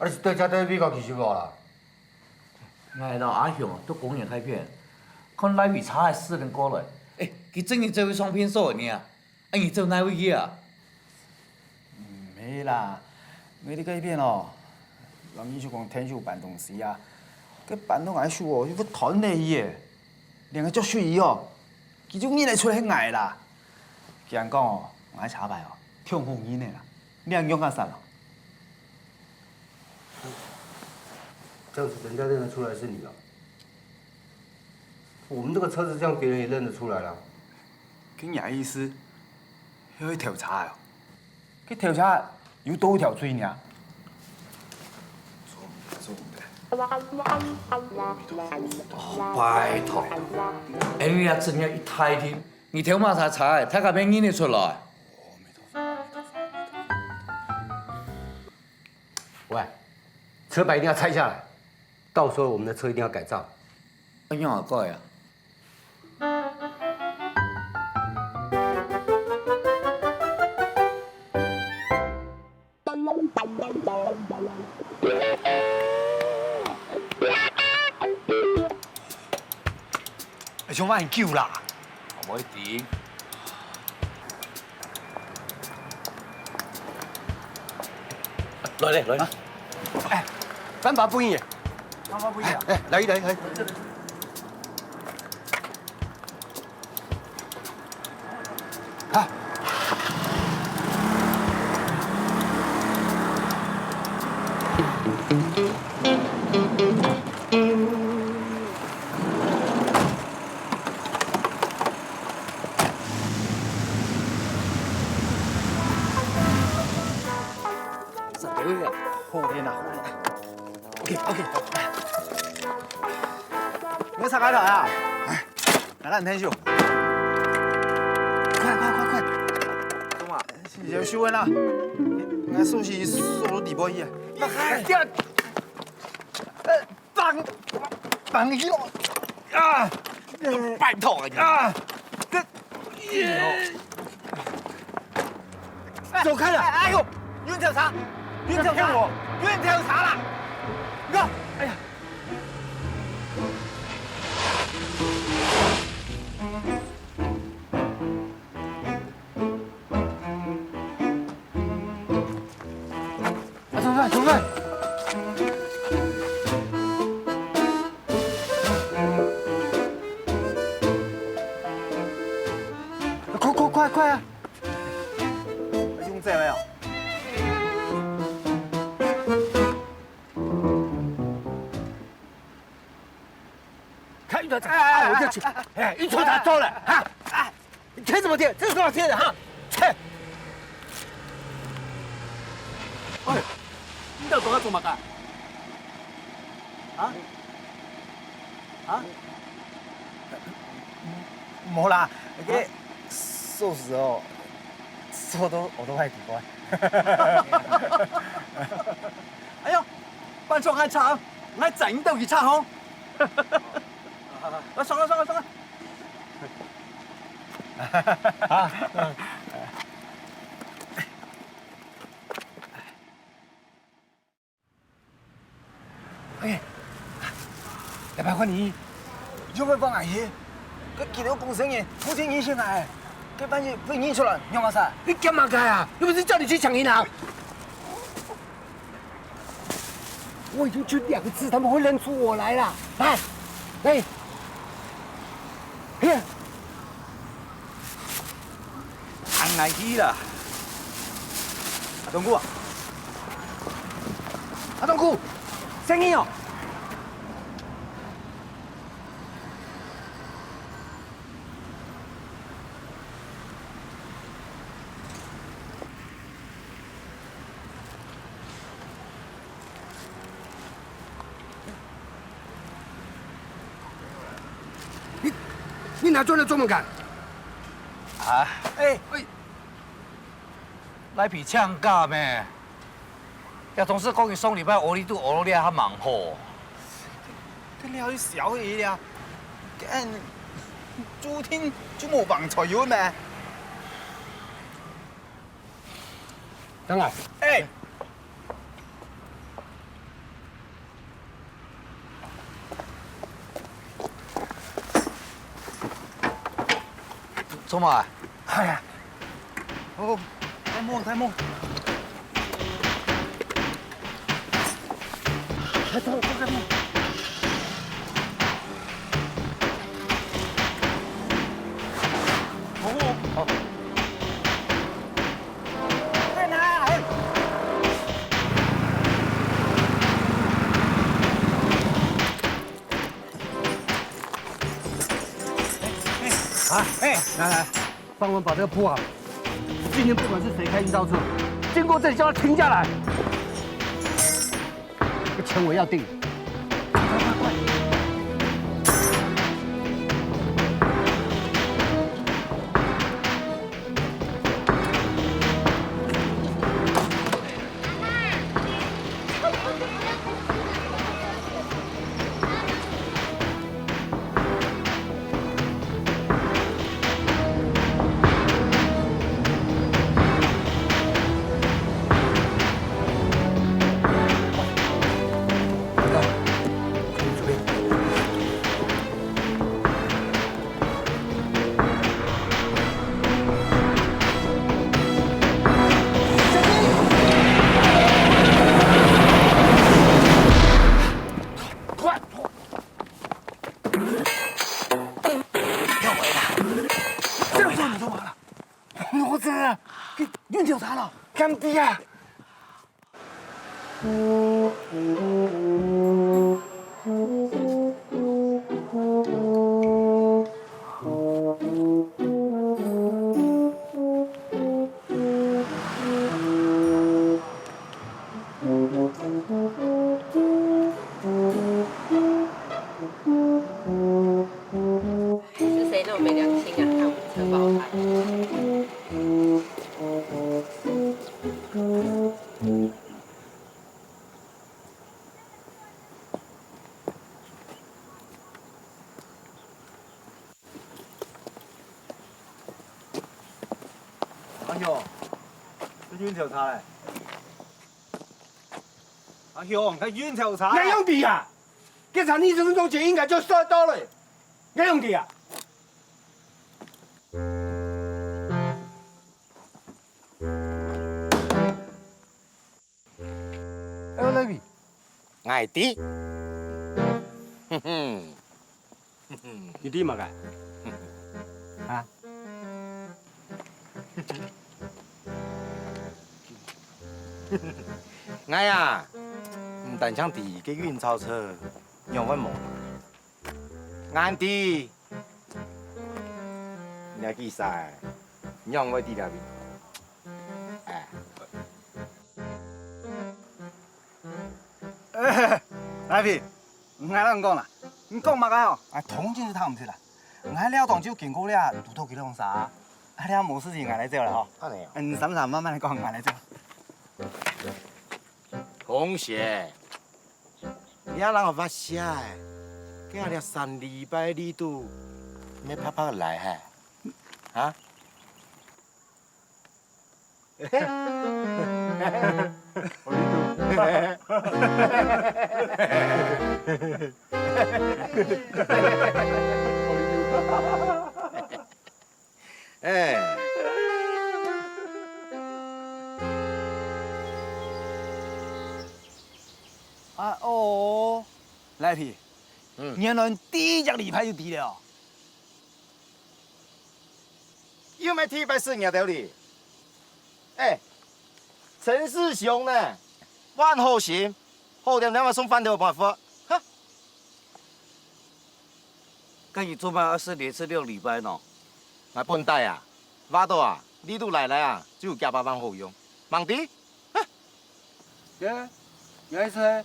你係對遮對美國去就無啦？𠊎摎阿雄在公園大便，看哪位車仔駛等過來，欸，佢正經走去上便所呢啊！ 哎，你走哪位去啊？毋係啦，𠊎在該片哦，摎你就講𢯭手搬東西啊，該搬到𠊎手哦，又會斷咧去耶。連个著水衣哦，佢就認得出來係𠊎啦。佢還講哦，𠊎車牌哦，暢好認个啦，你還用較煞哦。這樣子人家認得出來是你哦。我們這個車子這樣別人也認得出來了。 該若意思，係偷車哦？該偷車有多條罪呢？做毋得，做毋得。哦，拜託，恁樣真正一大堆，你偷麼儕車，大家便認得出來。喂，車牌一定要拆下來，到時候我們的車一定要改造。恁樣也改啊？ 哎，上班久啦。妹仔。來咧，來咧。哎，番椏分你。番椏分你啊？哎，來，來，來。啊。 十八位啊，好練啊，好練啊。OK，OK。你要插開頭啊？哎，來，來，你先秀。快，快，快，快！做麼？有秀恩啊！𠊎手機鎖到底背去啊！哎呀！ 放，放佢落！啊！拜託啊你！啊！這，走開了！哎，哎呦，有人跳車，有人跳車，騙我！有人跳車啦！你看，哎呀！ 啊，走快，走快！快，快，快，快啊！用這位哦。 看，一直在，哎，我就去，哎，一直在走了，哈，哎，你贴什么贴？这是什么贴的哈？切！哎，你到底做么个？啊？啊？无啦，那个啊？锁匙哦，锁到我都快底背。哎呦，半床还长，还整到一叉吼。 啊，爽啊，爽啊，爽啊！啊，嗯。哎，大伯看你，有没有放下去？搿幾多公升耶，不听你先来，搿万一被认出来，你要啥？你干嘛干啊？又不是叫你去抢银行。 我已经举两次，他们会认出我来啦。来，来，嘿，俺来去啦。阿东哥啊，阿东哥，生意哦。 你，你拿轉來做麼个？啊？哎，哎，來比搶價咩？ 這同事講佢上禮拜屙痢肚屙到這下還吂好。這料又燒去了，恁注定就無幫助有咩？等下，哎， 做麼个？哎呀，哦，太猛，太猛！快走，快走！哦，好。 啊，哎，來來，幫我們把這個鋪好。今天不管是誰開運到車，經過這裡叫他停下來。這個錢我要定。快快快！呀！是谁那么没良心啊？看我们城堡牌。阿雄，這運頭差咧。阿雄，這運頭差咧。𠊎仰知啊？該差二十分鐘前應該就收到了。𠊎仰知啊？ 哎，Levi，𠊎知。你知麼个？啊？𠊎啊，毋單淨知該運钞車仰會無，𠊎知，你个機師仰會在這位。哎。 哎，來平，𠊎摎你講啦，你講麼个哦？啊，當然係聽毋識啦。𠊎這當就經過這，堵著佢兩儕。啊，這無事情，𠊎來走了吼。恁樣哦。嗯，三三慢慢來講，𠊎來走。同學，你還摎𠊎發洩欸，該這三禮拜裡肚，你拍拍來嘿，啊？ 哎。啊哦，來平，嗯。原來第一隻禮拜就知了哦。 又毋係第一擺識若兜哩。哎，陳世雄呢，還好心，好恬恬仔送飯頭飯碗，哈！該你做麼个愛識連續兩禮拜呢？𠊎本底啊，話著啊，裡肚來來啊，就有幾百萬好用，吂知？ 耶，你的意思是，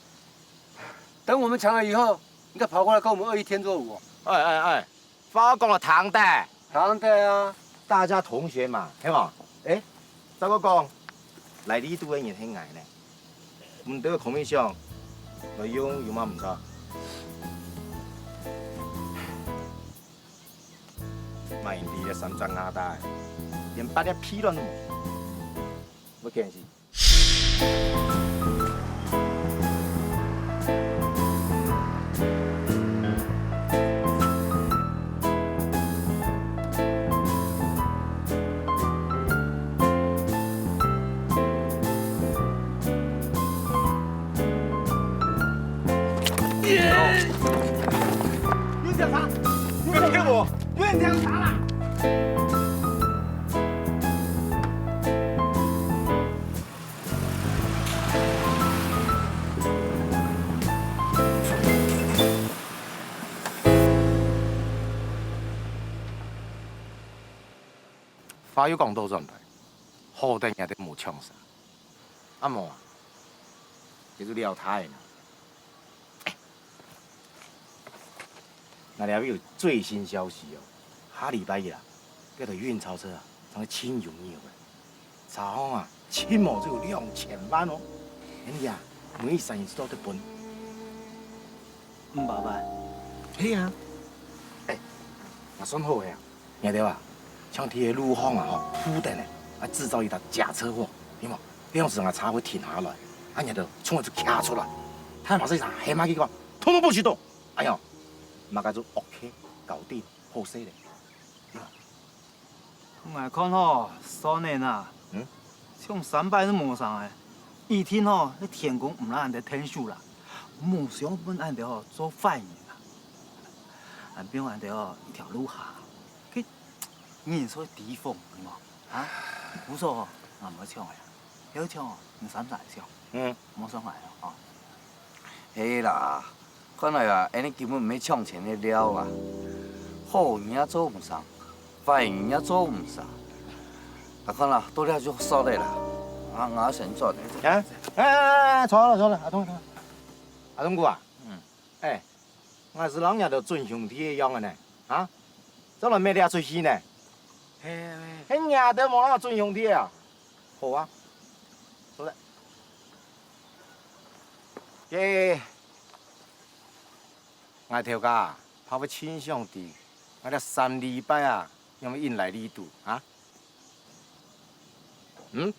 等我們搶了以後，你再跑過來跟我們二一添作五哦？哎哎哎，話講了聽得。聽得啊。大家同學嘛，係無？哎，再過講，來裡肚个人係𠊎呢，毋得个孔明兄，來用有麼毋著？買你个三張牙帶，連半粒屁卵都無，我見識。 有警察！不要騙我！有警察啦！ 話又講倒轉來，好得𠊎兜無搶先，啊無啊，這就了忒了。 𠊎這位有最新消息哦，下禮拜日啊，該台運鈔車啊，正會盡容易哦。車項啊，盡無就有兩千萬哦。恁樣啊，每儕人都得分。五百萬？係啊。哎，𠊎算好个啊，𠊎兜啊，像在路項啊吼，鋪等个，啊製造一台假車禍，有無？這樣時𠊎車會停下來，啊𠊎兜衝就騎出來，大馬士革喊麼个講，通通不許動。 哎喲，麼个就OK，搞定，好勢咧。𠊎看吼，算了啦，嗯？搶三擺就無成咧。一定吼，該天公毋讓𠊎兜𢯭手啦，無想分𠊎兜吼做壞人啊。還放𠊎兜吼一條路下，該人所以提防，有無？啊？毋錯吼，𠊎毋會搶个。有一項哦，你想一想，嗯。莫傷害哦，吼。係啦，看來啊，恁呢根本毋係搶錢个料啊。好人也做毋成，壞人也做毋煞。啊，看啦，到這就煞了啦。啊，𠊎先走了。哎，哎，哎，哎，坐了，坐了，阿東，阿東。阿東哥啊，嗯。哎， 𠊎係摎若兜準兄弟个樣个呢，啊？做來賣這齣戲呢？嘿，嘿。係若兜無摎準兄弟啊？好啊，坐咧。該，𠊎頭家啊，怕會盡想知，𠊎這三禮拜啊，仰會引來這肚啊？ 嗯？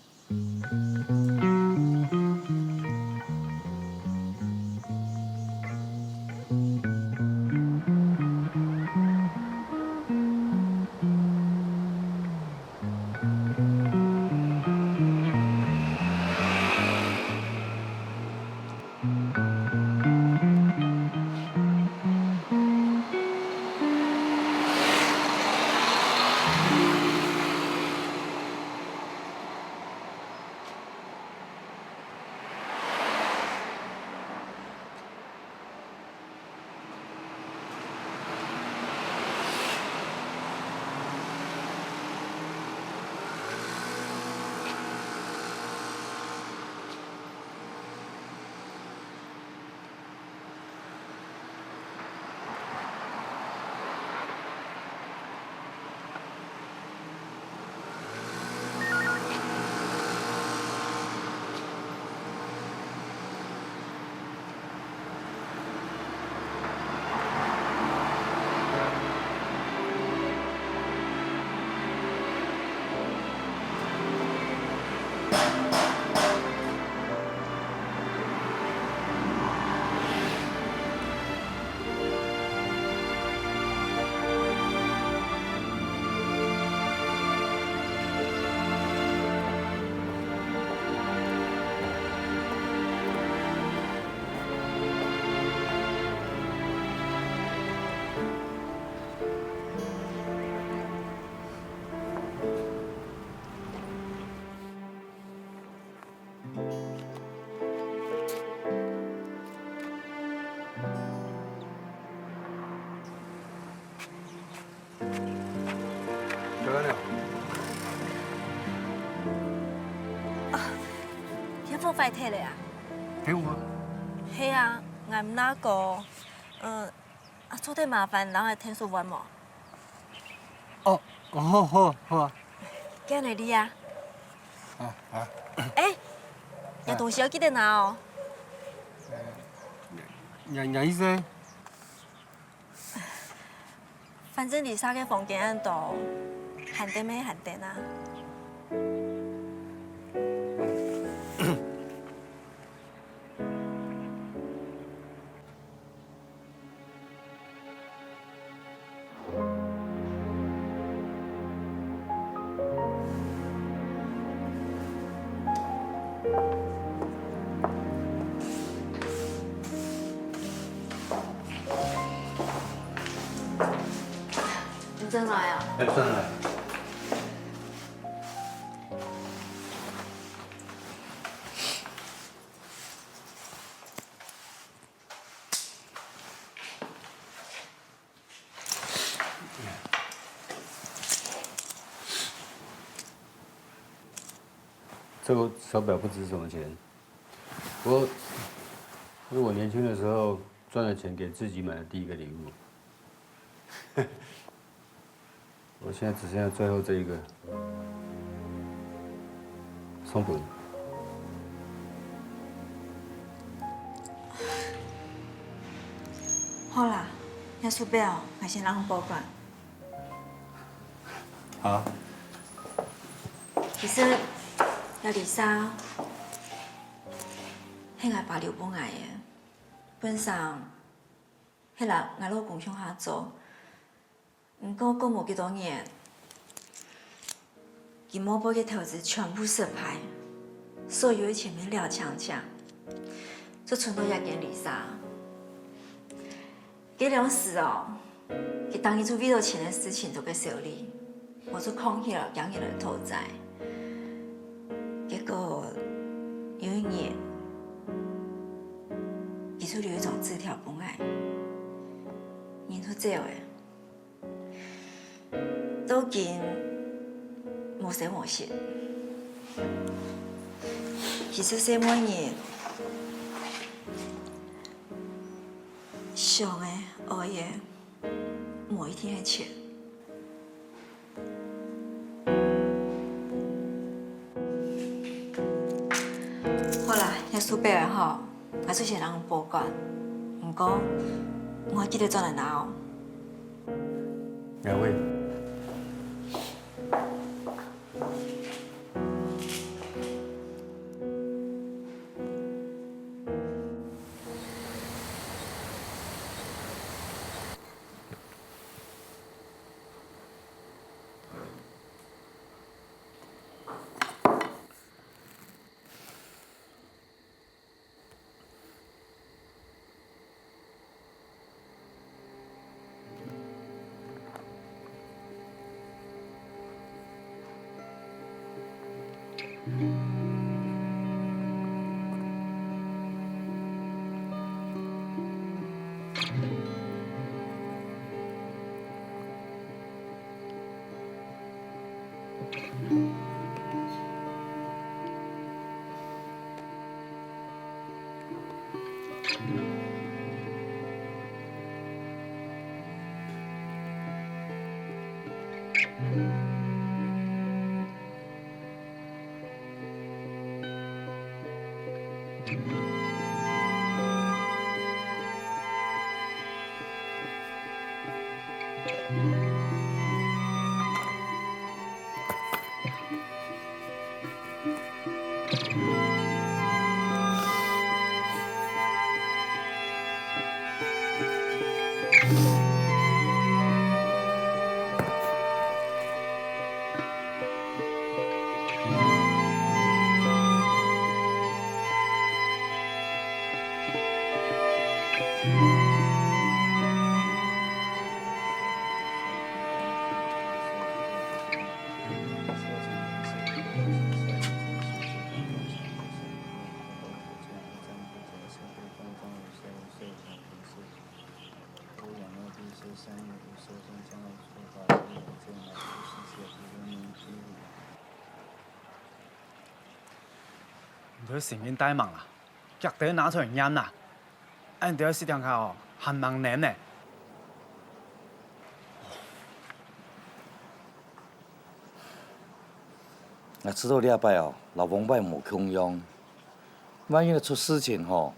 小干了。啊，電話壞忒了啊？係無啊？係啊，𠊎毋拿過。嗯，啊，做得麻煩摎𠊎𢯭手換無？哦，好，好，好啊。今日你啊？啊，啊。哎，若東西愛記得拿哦。若，若意思？ 反正Lisa个房間恁多，閒等乜閒等啊。 你轉來啊？哎，轉來。 這個手錶不值什麼錢，不過是我年輕的時候賺了錢給自己買的第一個禮物。 我現在只剩下最後這一個，送分你。好啦，這手錶𠊎先拿去保管。好。其實，這Lisa係𠊎爸留分𠊎个，本成係摎𠊎老公共下做。 毋過過無幾多年，佢外背个投資全部失敗，所有个錢乜了淨淨，就賰到這間Lisa。該量時哦，佢當然就為著錢个事情做个愁慮，無就囥起來驚人來討債。結果有一日，佢就留一張紙條分𠊎，人就走了。到今無聲無息。其實細妹人想个、愛个，無一定係錢。 好啦，這書包仔吼，𠊎就先同你保管。毋過，你愛記得轉來拿哦。𠊎會。你兜神經大盲啊？腳底拿出來唸啊！恁樣你兜食點下哦，還吂能呢！𠊎知道這擺哦，摎往擺無共樣。萬一出事情吼，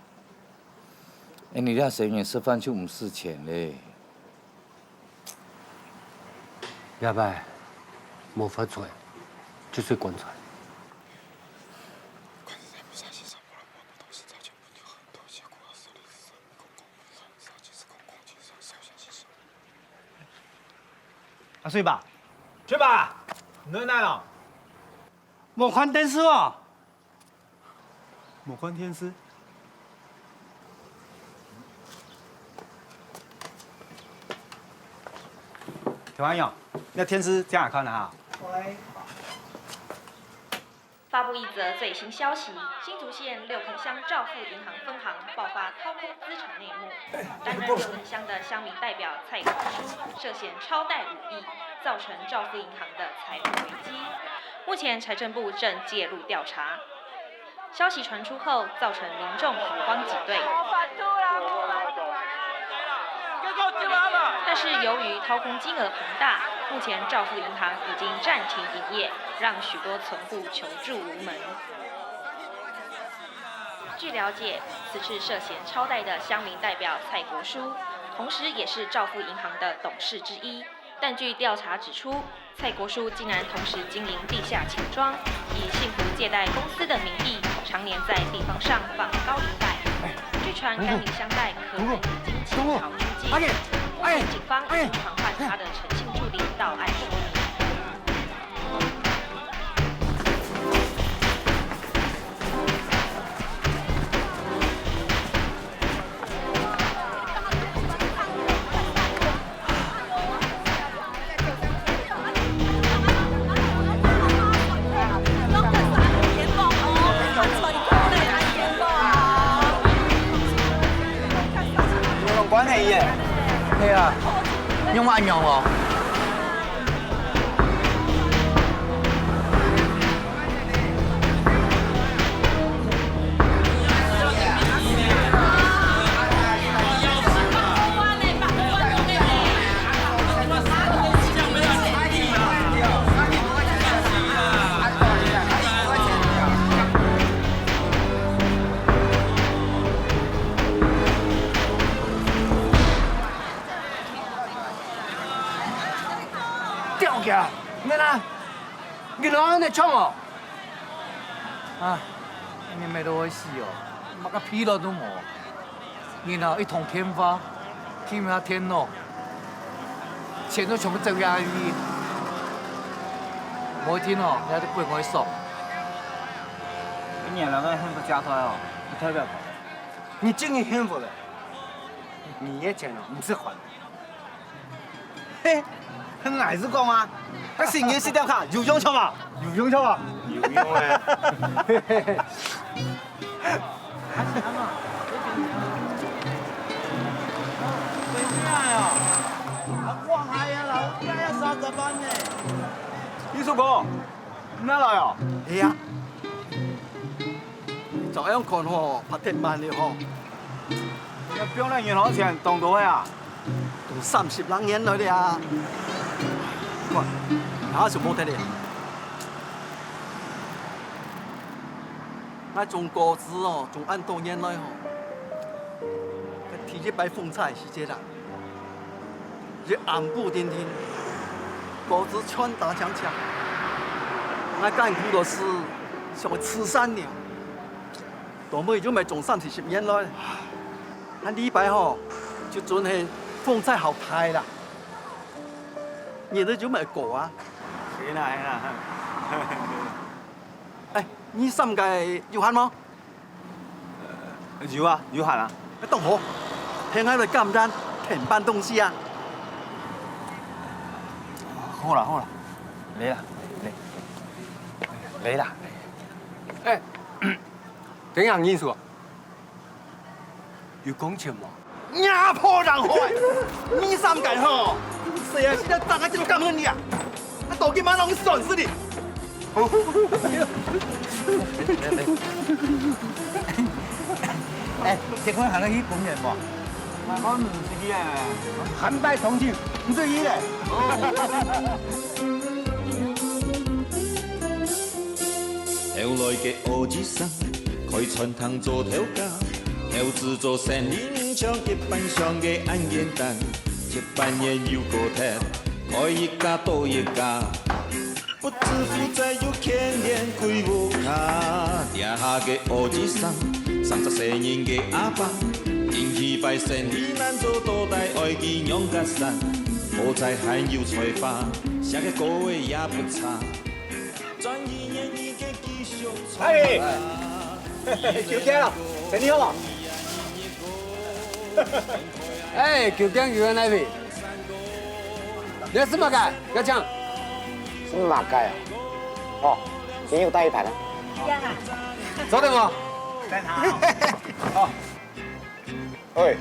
𠊎你這生人食飯就毋使錢咧。這擺無發財，就睡棺材。阿水伯，水伯，你在哪哦？無看電視哦？ 無看電視？聽朋友，你電視正來看啊？喂。發布一則最新消息，新竹縣六坑鄉兆富銀行分行爆發掏空資產內幕，擔任六坑鄉的鄉民代表蔡國書涉嫌超貸五億，造成兆富银行的財務危機。目前財政部正介入調查。 消息傳出後，造成民眾恐慌擠兌。但是由於掏空金額龐大，目前兆富銀行已經暫停營業，讓許多存戶求助無門。據了解，此次涉嫌超貸的鄉民代表蔡國書，同時也是兆富銀行的董事之一。但據調查指出， 蔡國書竟然同時經營地下錢莊，以信福借貸公司的名義，常年在地方上放高利貸。據傳，該名鄉代可能已經潛逃出境。目前警方已經傳喚他的誠信助理到案說明。關係耶。係啊，用麼个用哦？ 吊起來，你看，你哪恁樣衝哦？啊，你乜都會死哦，麼个屁路都無。你哪一通電話，去問電腦，錢都全部走下去。無一定哦，你還得分我爽。你原來个幸福家庭哦，不代表你真个幸福了。你个錢哦，毋使還。 嘿，𠊎係講啊，該新个食店卡有用著無？有用著無？有用誒。秘書哥，你來哦？係啊。 照樣看吼，拍忒慢了吼。你放來銀行錢當多个啊？都三十零年來了啊！看，哪就無忒了？𠊎種果子哦，種恁多年來吼，該第一擺風災時節啦， 一暗晡定定，果子全打淨淨。𠊎艱苦到係像个慈善了，到尾就毋係種三四十年來。𠊎這擺吼，就準係風災好大啦，日子就毋係過啊。係啦，係啦。哎，你三個有閒無？ 有啊，有閒啊。當好，𢯭𠊎來簡單添搬東西啊。好啦，好啦，來啦，來，來啦。哎，等一下，你說，有工錢無？ 若破人害，你三個吼，誰啊，現在打開這個感恩你啊，那到底嘛讓你損失你。哎，結婚還能去公園無？還毋使去啊。還拜同情，毋使去咧。後來个歐吉桑，開餐廳做頭家，投資做生理人像一般想个恁簡單，一般人有過忒，開一家倒一家，不止負債又牽連歸屋下。這下个歐吉桑，三隻細人个阿爸，因為壞生理難做，到底愛佢仰結煞，好在還有才華，寫个歌仔也不差。 哎，九天啊，生理好無？哎，九天有人來未？你係麼个？要搶？係麼个啊？哦，先有帶一盤啊。坐等我。等下哦。好。喂，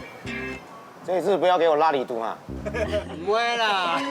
這一次不要給我落裡肚啊。毋會啦。